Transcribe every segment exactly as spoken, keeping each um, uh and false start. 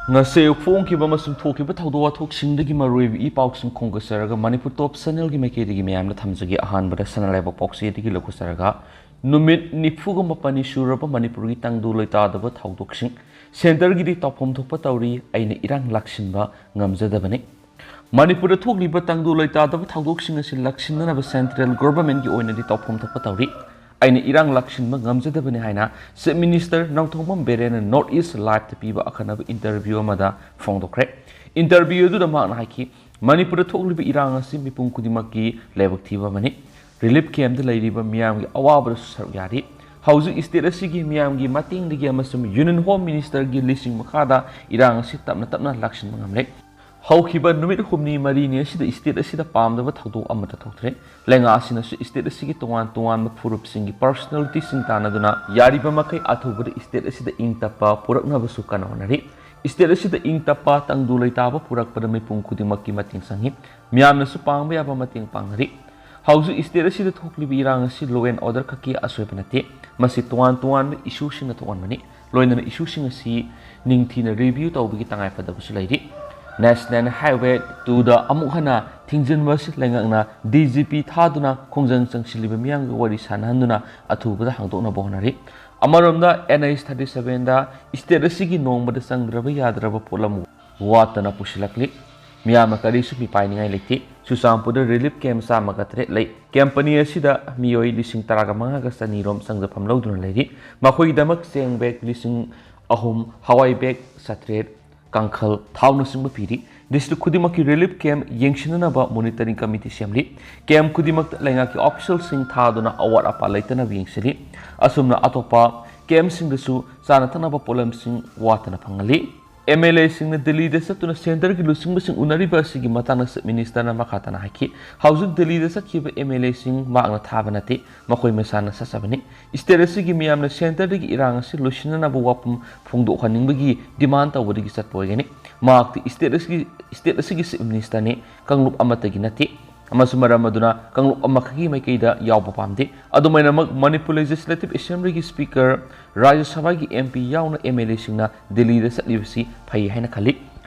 ꯉꯁꯤ ꯐꯣꯡꯈꯤꯕ ꯑꯃꯁꯨꯡ ꯊꯣꯛꯈꯤꯕ ꯊꯧꯗꯣꯛ ꯋꯥꯊꯣꯛꯁꯤꯡꯗꯒꯤ ꯃꯔꯨꯑꯣꯏꯕ ꯏ ꯄꯥꯎꯁꯤꯡ ꯈꯣꯝꯒꯠꯆꯔꯒ ꯃꯅꯤꯄꯨꯔ ꯇꯣꯞ ꯆꯦꯅꯦꯜꯒꯤ ꯃꯥꯏꯀꯩꯗꯒꯤ ꯃꯌꯥꯝꯗ ꯊꯝꯖꯒꯦ꯫ ꯑꯍꯥꯟꯕꯗ ꯁꯅꯥ ꯂꯩꯕꯥꯛ ꯄꯥꯎꯆꯦꯗꯒꯤ ꯂꯧꯈꯠꯆꯔꯒ, ꯅꯨꯃꯤꯠ ꯅꯤꯐꯨꯒ ꯃꯥꯄꯟꯅꯤ ꯁꯨꯔꯕ ꯃꯅꯤꯄꯨꯔꯒꯤ ꯇꯪꯗꯨ ꯂꯩꯇꯥꯗꯕ ꯊꯧꯗꯣꯛꯁꯤꯡ꯫ ꯁꯦꯟꯇꯔꯒꯤꯗꯤ ꯇꯧꯐꯝ ꯊꯣꯛꯄ ꯇꯧꯔꯤ, ꯑꯩꯅ ꯏꯔꯥꯡ ꯂꯥꯛꯁꯤꯟꯕ ꯉꯝꯖꯗꯕꯅꯤ꯫ ꯃꯅꯤꯄꯨꯔꯗ ꯊꯣꯛꯂꯤꯕ ꯇꯪꯗꯨ ꯂꯩꯇꯥꯗꯕ ꯊꯧꯗꯣꯛꯁꯤꯡ ꯑꯁꯤ ꯂꯥꯛꯁꯤꯟꯅꯅꯕ ꯁꯦꯟꯇ꯭ꯔꯦꯜ ꯒꯣꯚꯔꯟꯃꯦꯟꯠꯀꯤ ꯑꯣꯏꯅꯗꯤ ꯇꯧꯐꯝ ꯊꯣꯛꯄ ꯇꯧꯔꯤ꯫ ꯑꯩꯅ ꯏꯔꯥꯡ ꯂꯥꯛꯁꯤꯟꯕ ꯉꯝꯖꯗꯕꯅꯤ ꯍꯥꯏꯅ ꯆꯤꯐ ꯃꯤꯅꯤꯁꯇꯔ ꯅꯣꯡꯊꯣꯝꯕꯝ ꯕꯤꯔꯦꯟꯅ ꯅꯣꯔꯠ ꯏꯁ ꯂꯥꯏꯚꯇ ꯄꯤꯕ ꯑꯈꯟꯅꯕ ꯏꯟꯇꯔꯚ꯭ꯌꯨ ꯑꯃꯗ ꯐꯣꯡꯗꯣꯛꯈ꯭ꯔꯦ꯫ ꯏꯟꯇꯔꯚ꯭ꯌꯨ ꯑꯗꯨꯗ ꯃꯍꯥꯛꯅ ꯍꯥꯏꯈꯤ, ꯃꯅꯤꯄꯨꯔꯗ ꯊꯣꯛꯂꯤꯕ ꯏꯔꯥꯡ ꯑꯁꯤ ꯃꯤꯄꯨꯝ ꯈꯨꯗꯤꯡꯃꯛꯀꯤ ꯂꯥꯏꯕꯛ ꯊꯤꯕ ꯑꯃꯅꯤ꯫ ꯔꯤꯂꯤꯐ ꯀꯦꯝꯞꯇ ꯂꯩꯔꯤꯕ ꯃꯤꯌꯥꯝꯒꯤ ꯑꯋꯥꯕꯗꯁꯨ ꯁꯔꯨꯛ ꯌꯥꯔꯤ꯫ ꯍꯧꯖꯤꯛ ꯁ꯭ꯇꯦꯠ ꯑꯁꯤꯒꯤ ꯃꯤꯌꯥꯝꯒꯤ ꯃꯇꯦꯡꯗꯒꯤ ꯑꯃꯁꯨꯡ ꯌꯨꯅꯤꯌꯟ ꯍꯣꯝ ꯃꯤꯅꯤꯁꯇꯔꯒꯤ ꯂꯤꯁꯤꯡ ꯃꯈꯥꯗ ꯏꯔꯥꯡ ꯑꯁꯤ ꯇꯞꯅ ꯇꯞꯅ ꯂꯥꯛꯁꯤꯟꯕ ꯉꯝꯂꯦ꯫ ꯍꯧꯈꯤꯕ ꯅꯨꯃꯤꯠ ꯍꯨꯝꯅꯤ ꯃꯔꯤꯅꯤ ꯑꯁꯤꯗ ꯁ꯭ꯇꯦꯠ ꯑꯁꯤꯗ ꯄꯥꯝꯗꯕ ꯊꯧꯗꯣꯛ ꯑꯃꯠꯇ ꯊꯣꯛꯇ꯭ꯔꯦ꯫ ꯂꯩꯉꯥꯛ ꯑꯁꯤꯅꯁꯨ ꯁ꯭ꯇꯦꯠ ꯑꯁꯤꯒꯤ ꯇꯣꯉꯥꯟ ꯇꯣꯉꯥꯟꯕ ꯐꯨꯔꯨꯞꯁꯤꯡꯒꯤ ꯄꯔꯁꯣꯅꯦꯂꯤꯇꯤꯁꯤꯡ ꯇꯥꯟꯅꯗꯨꯅ ꯌꯥꯔꯤꯕ ꯃꯈꯩ ꯑꯊꯨꯕꯗ ꯁ꯭ꯇꯦꯠ ꯑꯁꯤꯗ ꯏꯪ ꯇꯞꯄ ꯄꯨꯔꯛꯅꯕꯁꯨ ꯀꯟꯅ ꯍꯣꯠꯅꯔꯤ꯫ ꯁ꯭ꯇꯦꯠ ꯑꯁꯤꯗ ꯏꯪ ꯇꯞꯄ ꯇꯪꯗꯨ ꯂꯩꯇꯥꯕ ꯄꯨꯔꯛꯄꯗ ꯃꯤꯄꯨꯝ ꯈꯨꯗꯤꯡꯃꯛꯀꯤ ꯃꯇꯦꯡ ꯆꯪꯏ꯫ ꯃꯤꯌꯥꯝꯅꯁꯨ ꯄꯥꯡꯕ ꯌꯥꯕ ꯃꯇꯦꯡ ꯄꯥꯡꯅꯔꯤ꯫ ꯍꯧꯖꯤꯛ ꯁ꯭ꯇꯦꯠ ꯑꯁꯤꯗ ꯊꯣꯛꯂꯤꯕ ꯏꯔꯥꯡ ꯑꯁꯤ law and order ꯈꯛꯀꯤ ꯑꯁꯣꯏꯕ ꯅꯠꯇꯦ꯫ ꯃꯁꯤ ꯇꯣꯉꯥꯟ ꯇꯣꯉꯥꯟꯕ ꯏꯁꯨꯁꯤꯡꯅ ꯊꯣꯛꯍꯟꯕꯅꯤ꯫ ꯂꯣꯏꯅꯅ ꯏꯁꯨꯁꯤꯡ ꯑꯁꯤ ꯅꯤꯡꯊꯤꯅ ꯔꯤꯚ꯭ꯌꯨ ꯇꯧꯕꯒꯤ ꯇꯉꯥꯏꯐꯗꯕꯁꯨ ꯂꯩꯔꯤ꯫ ꯅꯦꯁꯅꯦꯜ ꯍꯥꯏꯋꯦ ꯇꯨꯗ ꯑꯃꯨꯛ ꯍꯟꯅ ꯊꯤꯡꯖꯤꯟꯕ ꯑꯁꯤ ꯂꯩꯉꯥꯛꯅ ꯗꯤ ꯖꯤ ꯄꯤ ꯊꯥꯗꯨꯅ ꯈꯣꯡꯖꯪ ꯆꯪꯁꯤꯜꯂꯤꯕ ꯃꯤꯌꯥꯝꯒꯤ ꯋꯥꯔꯤ ꯁꯥꯟꯅꯍꯟꯗꯨꯅ ꯑꯊꯨꯕꯗ ꯍꯥꯡꯗꯣꯛꯅꯕ ꯍꯣꯠꯅꯔꯤ꯫ ꯑꯃꯔꯣꯝꯗ, ꯑꯦꯟ ꯑꯩꯆ ꯊꯥꯔꯇꯤ ꯁꯚꯦꯟꯗ ꯁ꯭ꯇꯦꯠ ꯑꯁꯤꯒꯤ ꯅꯣꯡꯃꯗ ꯆꯪꯗ꯭ꯔꯕ ꯌꯥꯗ꯭ꯔꯕ ꯄꯣꯠꯂꯝ ꯋꯥꯠꯇꯅ ꯄꯨꯁꯤꯜꯂꯛꯂꯤ꯫ ꯃꯤꯌꯥꯝꯅ ꯀꯔꯤꯁꯨ ꯃꯤꯄꯥꯏꯅꯤꯡꯉꯥꯏ ꯂꯩꯇꯦ꯫ ꯆꯨꯔꯆꯥꯟꯄꯨꯔꯗ ꯔꯤꯂꯤꯐ ꯀꯦꯝꯞ ꯆꯥꯝꯃꯒ ꯇꯔꯦꯠ ꯂꯩ꯫ ꯀꯦꯝꯞ ꯑꯅꯤ ꯑꯁꯤꯗ ꯃꯤꯑꯣꯏ ꯂꯤꯁꯤꯡ ꯇꯔꯥꯒ ꯃꯉꯥꯒ ꯆꯅꯤꯔꯣꯝ ꯆꯪꯖꯐꯝ ꯂꯧꯗꯨꯅ ꯂꯩꯔꯤ꯫ ꯃꯈꯣꯏꯒꯤꯗꯃꯛ ꯆꯦꯡ ꯕꯦꯒ ꯂꯤꯁꯤꯡ ꯑꯍꯨꯝ, ꯍꯋꯥꯏ ꯕꯦꯒ ꯆꯥꯇ꯭ꯔꯦꯠ, ꯀꯥꯡꯈꯜ, ꯊꯥꯎꯅꯆꯤꯡꯕ ꯄꯤꯔꯤ꯫ ꯗꯤꯁꯇ꯭ꯔꯤꯛ ꯈꯨꯗꯤꯡꯃꯛꯀꯤ ꯔꯤꯂꯤꯐ ꯀꯦꯝꯞ ꯌꯦꯡꯁꯤꯟꯅꯅꯕ ꯃꯣꯅꯤꯇꯔꯤꯡ ꯀꯃꯤꯇꯤ ꯁꯦꯝꯂꯤ꯫ ꯀꯦꯝꯞ ꯈꯨꯗꯤꯡꯃꯛꯇ ꯂꯩꯉꯥꯛꯀꯤ ꯑꯣꯐꯤꯁꯤꯌꯦꯜꯁꯤꯡ ꯊꯥꯗꯨꯅ ꯑꯋꯥꯠ ꯑꯄꯥ ꯂꯩꯇꯅꯕ ꯌꯦꯡꯁꯤꯜꯂꯤ꯫ ꯑꯁꯨꯝꯅ ꯑꯇꯣꯞꯄ ꯀꯦꯝꯞꯁꯤꯡꯗꯁꯨ ꯆꯥꯅ ꯊꯛꯅꯕ ꯄꯣꯠꯂꯝꯁꯤꯡ ꯋꯥꯠꯇꯅ ꯐꯪꯍꯜꯂꯤ꯫ ꯑꯦꯝ ꯑꯦꯜ ꯑꯦꯁꯤꯡꯅ ꯗꯤꯜꯂꯤꯗ ꯆꯠꯇꯨꯅ ꯁꯦꯟꯇꯔꯒꯤ ꯂꯨꯆꯤꯡꯕꯁꯤꯡ ꯎꯅꯔꯤꯕ ꯑꯁꯤꯒꯤ ꯃꯇꯥꯡꯗ ꯆꯤꯐ ꯃꯤꯅꯤꯁꯇꯔꯅ ꯃꯈꯥ ꯇꯥꯅ ꯍꯥꯏꯈꯤ, ꯍꯧꯖꯤꯛ ꯗꯤꯜꯂꯤꯗ ꯆꯠꯈꯤꯕ ꯑꯦꯝ ꯑꯦꯜ ꯑꯦꯁꯤꯡ ꯃꯍꯥꯛꯅ ꯊꯥꯕ ꯅꯠꯇꯦ, ꯃꯈꯣꯏ ꯃꯁꯥꯅ ꯆꯠꯆꯕꯅꯤ꯫ ꯁ꯭ꯇꯦꯠ ꯑꯁꯤꯒꯤ ꯃꯤꯌꯥꯝꯅ ꯁꯦꯟꯇꯔꯗꯒꯤ ꯏꯔꯥꯡ ꯑꯁꯤ ꯂꯣꯏꯁꯤꯟꯅꯅꯕ ꯋꯥꯐꯝ ꯐꯣꯡꯗꯣꯛꯍꯟꯅꯤꯡꯕꯒꯤ ꯗꯤꯃꯥꯟ ꯇꯧꯕꯗꯒꯤ ꯆꯠꯄ ꯑꯣꯏꯒꯅꯤ꯫ ꯃꯍꯥꯛꯇꯤ ꯁ꯭ꯇꯦꯠ ꯑꯁꯤꯒꯤ, ꯁ꯭ꯇꯦꯠ ꯑꯁꯤꯒꯤ ꯆꯤꯐ ꯃꯤꯅꯤꯁꯇꯔꯅꯤ, ꯀꯥꯡꯂꯨꯞ ꯑꯃꯠꯇꯒꯤ ꯅꯠꯇꯦ꯫ ꯑꯃꯁꯨꯡ ꯃꯔꯝ ꯑꯗꯨꯅ ꯀꯥꯡꯂꯨꯞ ꯑꯃꯈꯛꯀꯤ ꯃꯥꯏꯀꯩꯗ ꯌꯥꯎꯕ ꯄꯥꯝꯗꯦ꯫ ꯑꯗꯨꯃꯥꯏꯅꯃꯛ ꯃꯅꯤꯄꯨꯔ ꯂꯦꯖꯤꯁꯂꯦꯇꯤꯚ ꯑꯦꯁꯦꯝꯕ꯭ꯂꯤꯒꯤ ꯁ꯭ꯄꯤꯀꯔ, ꯔꯥꯖ꯭ꯌ ꯁꯚꯥꯒꯤ ꯑꯦꯝ ꯄꯤ ꯌꯥꯎꯅ ꯑꯦꯝ ꯑꯦꯜ ꯑꯦꯁꯤꯡꯅ ꯗꯤꯜꯂꯤꯗ ꯆꯠꯂꯤꯕꯁꯤ ꯐꯩ ꯍꯥꯏꯅ ꯈꯜꯂꯤ꯫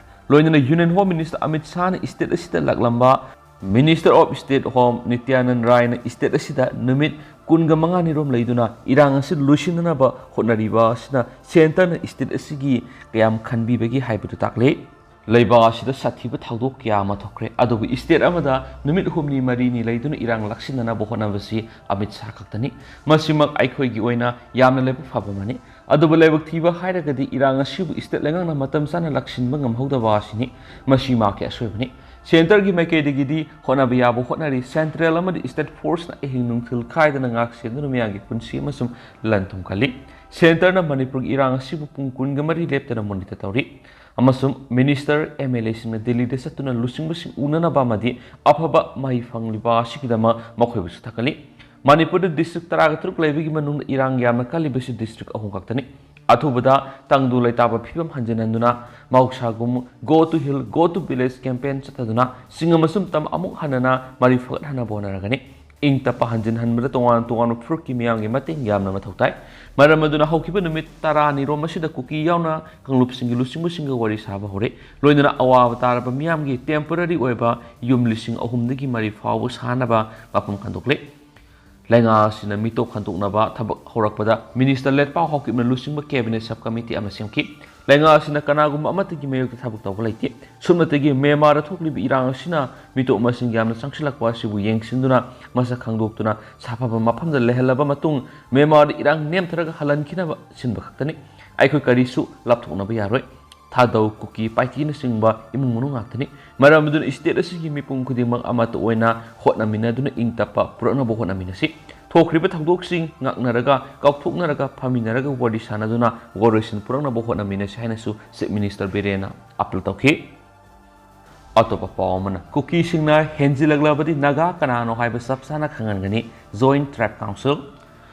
ꯂꯣꯏꯅꯅ ꯌꯨꯅꯤꯌꯟ ꯍꯣꯝ ꯃꯤꯅꯤꯁꯇꯔ ꯑꯃꯤꯠ ꯁꯥꯍꯅ ꯁ꯭ꯇꯦꯠ ꯑꯁꯤꯗ ꯂꯥꯛꯂꯝꯕ minister of state home Nityanand ꯔꯥꯏꯅ ꯁ꯭ꯇꯦꯠ ꯑꯁꯤꯗ ꯅꯨꯃꯤꯠ ꯀꯨꯟꯒ ꯃꯉꯥꯅꯤꯔꯣꯝ ꯂꯩꯗꯨꯅ ꯏꯔꯥꯡ ꯑꯁꯤ ꯂꯣꯏꯁꯤꯟꯅꯅꯕ ꯍꯣꯠꯅꯔꯤꯕ ꯑꯁꯤꯅ ꯁꯦꯟꯇꯔꯅ ꯁ꯭ꯇꯦꯠ ꯑꯁꯤꯒꯤ ꯀꯌꯥꯝ ꯈꯟꯕꯤꯕꯒꯦ ꯍꯥꯏꯕꯗꯨ ꯇꯥꯛꯂꯤ꯫ ꯂꯩꯕꯥꯛ ꯑꯁꯤꯗ ꯁꯥꯊꯤꯕ ꯊꯧꯗꯣꯛ ꯀꯌꯥ ꯑꯃ ꯊꯣꯛꯈ꯭ꯔꯦ, ꯑꯗꯨꯕꯨ ꯁ꯭ꯇꯦꯠ ꯑꯃꯗ ꯅꯨꯃꯤꯠ ꯍꯨꯝꯅꯤ ꯃꯔꯤꯅꯤ ꯂꯩꯗꯨꯅ ꯏꯔꯥꯡ ꯂꯥꯛꯁꯤꯟꯅꯅꯕ ꯍꯣꯠꯅꯕꯁꯤ ꯑꯃꯤꯠ ꯁꯥꯍ ꯈꯛꯇꯅꯤ꯫ ꯃꯁꯤꯃꯛ ꯑꯩꯈꯣꯏꯒꯤ ꯑꯣꯏꯅ ꯌꯥꯝꯅ ꯂꯥꯏꯕꯛ ꯐꯕ ꯑꯃꯅꯤ꯫ ꯑꯗꯨꯕꯨ ꯂꯥꯏꯕꯛ ꯊꯤꯕ ꯍꯥꯏꯔꯒꯗꯤ ꯏꯔꯥꯡ ꯑꯁꯤꯕꯨ ꯁ꯭ꯇꯦꯠ ꯂꯩꯉꯥꯛꯅ ꯃꯇꯝ ꯆꯥꯅ ꯂꯥꯛꯁꯤꯟꯕ ꯉꯝꯍꯧꯗꯕ ꯑꯁꯤꯅꯤ꯫ ꯃꯁꯤ ꯃꯍꯥꯛꯀꯤ ꯑꯁꯣꯏꯕꯅꯤ꯫ ꯁꯦꯟꯇꯔꯒꯤ ꯃꯥꯏꯀꯩꯗꯒꯤꯗꯤ ꯍꯣꯠꯅꯕ ꯌꯥꯕ ꯍꯣꯠꯅꯔꯤ꯫ ꯁꯦꯟꯇ꯭ꯔꯦꯜ ꯑꯃꯗꯤ ꯁ꯭ꯇꯦꯠ ꯐꯣꯔꯁꯅ ꯑꯍꯤꯡ ꯅꯨꯡꯊꯤꯜ ꯈꯥꯏꯗꯅ ꯉꯥꯛ ꯁꯦꯟꯗꯨꯅ ꯃꯤꯌꯥꯝꯒꯤ ꯄꯨꯟꯁꯤ ꯑꯃꯁꯨꯡ ꯂꯟ ꯊꯨꯝ ꯀꯜꯂꯤ꯫ ꯁꯦꯟꯇꯔꯅ ꯃꯅꯤꯄꯨꯔꯒꯤ ꯏꯔꯥꯡ ꯑꯁꯤꯕꯨ ꯄꯨꯡ ꯀꯨꯟꯒ ꯃꯔꯤ ꯂꯦꯞꯇꯅ ꯃꯣꯅꯤꯇꯔ ꯇꯧꯔꯤ ꯑꯃꯁꯨꯡ ꯃꯤꯅꯤꯁꯇꯔ, ꯑꯦꯝ ꯑꯦꯜ ꯑꯦꯁꯤꯡꯅ ꯗꯤꯜꯂꯤꯗ ꯆꯠꯇꯨꯅ ꯂꯨꯆꯤꯡꯕꯁꯤꯡ ꯎꯅꯅꯕ ꯑꯃꯗꯤ ꯑꯐꯕ ꯃꯍꯩ ꯐꯪꯂꯤꯕ ꯑꯁꯤꯒꯤꯗꯃꯛ ꯃꯈꯣꯏꯕꯨꯁꯨ ꯊꯥꯒꯠꯂꯤ꯫ ꯃꯅꯤꯄꯨꯔꯗ ꯗꯤꯁꯇ꯭ꯔꯤꯛ ꯇꯔꯥꯒ ꯇꯔꯨꯛ ꯂꯩꯕꯒꯤ ꯃꯅꯨꯡꯗ ꯏꯔꯥꯡ ꯌꯥꯝꯅ ꯀꯜꯂꯤꯕꯁꯤ ꯗꯤꯁꯇ꯭ꯔꯤꯛ ꯑꯍꯨꯝ ꯈꯛꯇꯅꯤ꯫ ꯑꯊꯨꯕꯗ ꯇꯪꯗꯨ ꯂꯩꯇꯥꯕ ꯐꯤꯕꯝ ꯍꯟꯖꯤꯟꯍꯟꯗꯨꯅ ꯃꯍꯧꯁꯥꯒꯨꯝ Go to Hill, Go to Village campaign ꯆꯠꯊꯗꯨꯅ ꯆꯤꯡ ꯑꯃꯁꯨꯡ ꯇꯝ ꯑꯃꯨꯛ ꯍꯟꯅꯅ ꯃꯔꯤ ꯐꯒꯠꯍꯟꯅꯕ ꯍꯣꯠꯅꯔꯒꯅꯤ꯫ ꯏꯪ ꯇꯞꯄ ꯍꯟꯖꯤꯟꯍꯟꯕꯗ ꯇꯣꯉꯥꯟ ꯇꯣꯉꯥꯟꯕ ꯐꯨꯔꯨꯞꯀꯤ ꯃꯤꯌꯥꯝꯒꯤ ꯃꯇꯦꯡ ꯌꯥꯝꯅ ꯃꯊꯧ ꯇꯥꯏ꯫ ꯃꯔꯝ ꯑꯗꯨꯅ ꯍꯧꯈꯤꯕ ꯅꯨꯃꯤꯠ ꯇꯔꯥꯅꯤꯔꯣꯝ ꯑꯁꯤꯗ ꯀꯨꯀꯤ ꯌꯥꯎꯅ ꯀꯥꯡꯂꯨꯞꯁꯤꯡꯒꯤ ꯂꯨꯆꯤꯡꯕꯁꯤꯡꯒ ꯋꯥꯔꯤ ꯁꯥꯕ ꯍꯧꯔꯦ꯫ ꯂꯣꯏꯅꯅ ꯑꯋꯥꯕ ꯇꯥꯔꯕ ꯃꯤꯌꯥꯝꯒꯤ temporary ꯑꯣꯏꯕ ꯌꯨꯝ ꯂꯤꯁꯤꯡ ꯑꯍꯨꯝꯗꯒꯤ ꯃꯔꯤ ꯐꯥꯎꯕ ꯁꯥꯅꯕ ꯋꯥꯐꯝ ꯈꯟꯗꯣꯛꯂꯦ꯫ ꯂꯩꯉꯥꯛ ꯑꯁꯤꯅ ꯃꯤꯇꯣꯞ ꯈꯟꯗꯣꯛꯅꯕ ꯊꯕꯛ ꯍꯧꯔꯛꯄꯗ ꯃꯤꯅꯤꯁꯇꯔ ꯂꯦꯠꯄꯥꯎ ꯍꯥꯎꯀꯤꯞꯅ ꯂꯨꯆꯤꯡꯕ cabinet sub committee ꯑꯃ ꯁꯦꯝꯈꯤ꯫ ꯂꯩꯉꯥꯛ ꯑꯁꯤꯅ ꯀꯅꯥꯒꯨꯝꯕ ꯑꯃꯠꯇꯒꯤ ꯃꯥꯌꯣꯛꯇ ꯊꯕꯛ ꯇꯧꯕ ꯂꯩꯇꯦ꯫ ꯁꯨꯞꯅꯇꯒꯤ ꯃ꯭ꯌꯥꯟꯃꯥꯔꯗ ꯊꯣꯛꯂꯤꯕ ꯏꯔꯥꯡ ꯑꯁꯤꯅ ꯃꯤꯇꯣꯞ ꯃꯁꯤꯡ ꯌꯥꯝꯅ ꯆꯪꯁꯤꯜꯂꯛꯄ ꯑꯁꯤꯕꯨ ꯌꯦꯡꯁꯤꯟꯗꯨꯅ ꯃꯁꯛ ꯈꯪꯗꯣꯛꯇꯨꯅ ꯁꯥꯐꯕ ꯃꯐꯝꯗ ꯂꯩꯍꯜꯂꯕ ꯃꯇꯨꯡ ꯃ꯭ꯌꯥꯟꯃꯥꯔꯗ ꯏꯔꯥꯡ ꯅꯦꯝꯊꯔꯒ ꯍꯜꯍꯟꯈꯤꯅꯕ ꯁꯤꯟꯕ ꯈꯛꯇꯅꯤ꯫ ꯑꯩꯈꯣꯏ ꯀꯔꯤꯁꯨ ꯂꯥꯞꯊꯣꯛꯅꯕ ꯌꯥꯔꯣꯏ꯫ ꯊꯥꯗꯧ, ꯀꯨꯀꯤ, ꯄꯥꯏꯇꯤꯅꯆꯤꯡꯕ ꯏꯃꯨꯡ ꯃꯅꯨꯡ ꯉꯥꯛꯇꯅꯤ꯫ ꯃꯔꯝ ꯑꯗꯨꯅ ꯁ꯭ꯇꯦꯠ ꯑꯁꯤꯒꯤ ꯃꯤꯄꯨꯝ ꯈꯨꯗꯤꯡꯃꯛ ꯑꯃꯠꯇ ꯑꯣꯏꯅ ꯍꯣꯠꯅꯃꯤꯟꯅꯗꯨꯅ ꯏꯪ ꯇꯞꯄ ꯄꯨꯔꯛꯅꯕ ꯍꯣꯠꯅꯃꯤꯟꯅꯁꯤ꯫ ꯊꯣꯛꯈ꯭ꯔꯤꯕ ꯊꯧꯗꯣꯛꯁꯤꯡ ꯉꯥꯛꯅꯔꯒ, ꯀꯥꯎꯊꯣꯛꯅꯔꯒ, ꯐꯝꯃꯤꯟꯅꯔꯒ ꯋꯥꯔꯤ ꯁꯥꯟꯅꯗꯨꯅ ꯋꯥꯔꯣꯏꯁꯤꯟ ꯄꯨꯔꯛꯅꯕ ꯍꯣꯠꯅꯃꯤꯟꯅꯁꯤ ꯍꯥꯏꯅꯁꯨ ꯆꯤꯐ ꯃꯤꯅꯤꯁꯇꯔ ꯕꯤꯔꯦꯟꯅ ꯑꯥꯄꯤꯜ ꯇꯧꯈꯤ꯫ ꯑꯇꯣꯞꯄ ꯄꯥꯎ ꯑꯃꯅ, ꯀꯨꯀꯤꯁꯤꯡꯅ ꯍꯦꯟꯖꯤꯜꯂꯛꯂꯕꯗꯤ ꯅꯥꯒꯥ ꯀꯅꯥꯅꯣ ꯍꯥꯏꯕ ꯆꯞ ꯆꯥꯅ ꯈꯪꯍꯟꯒꯅꯤ, Joint Tribe Council꯫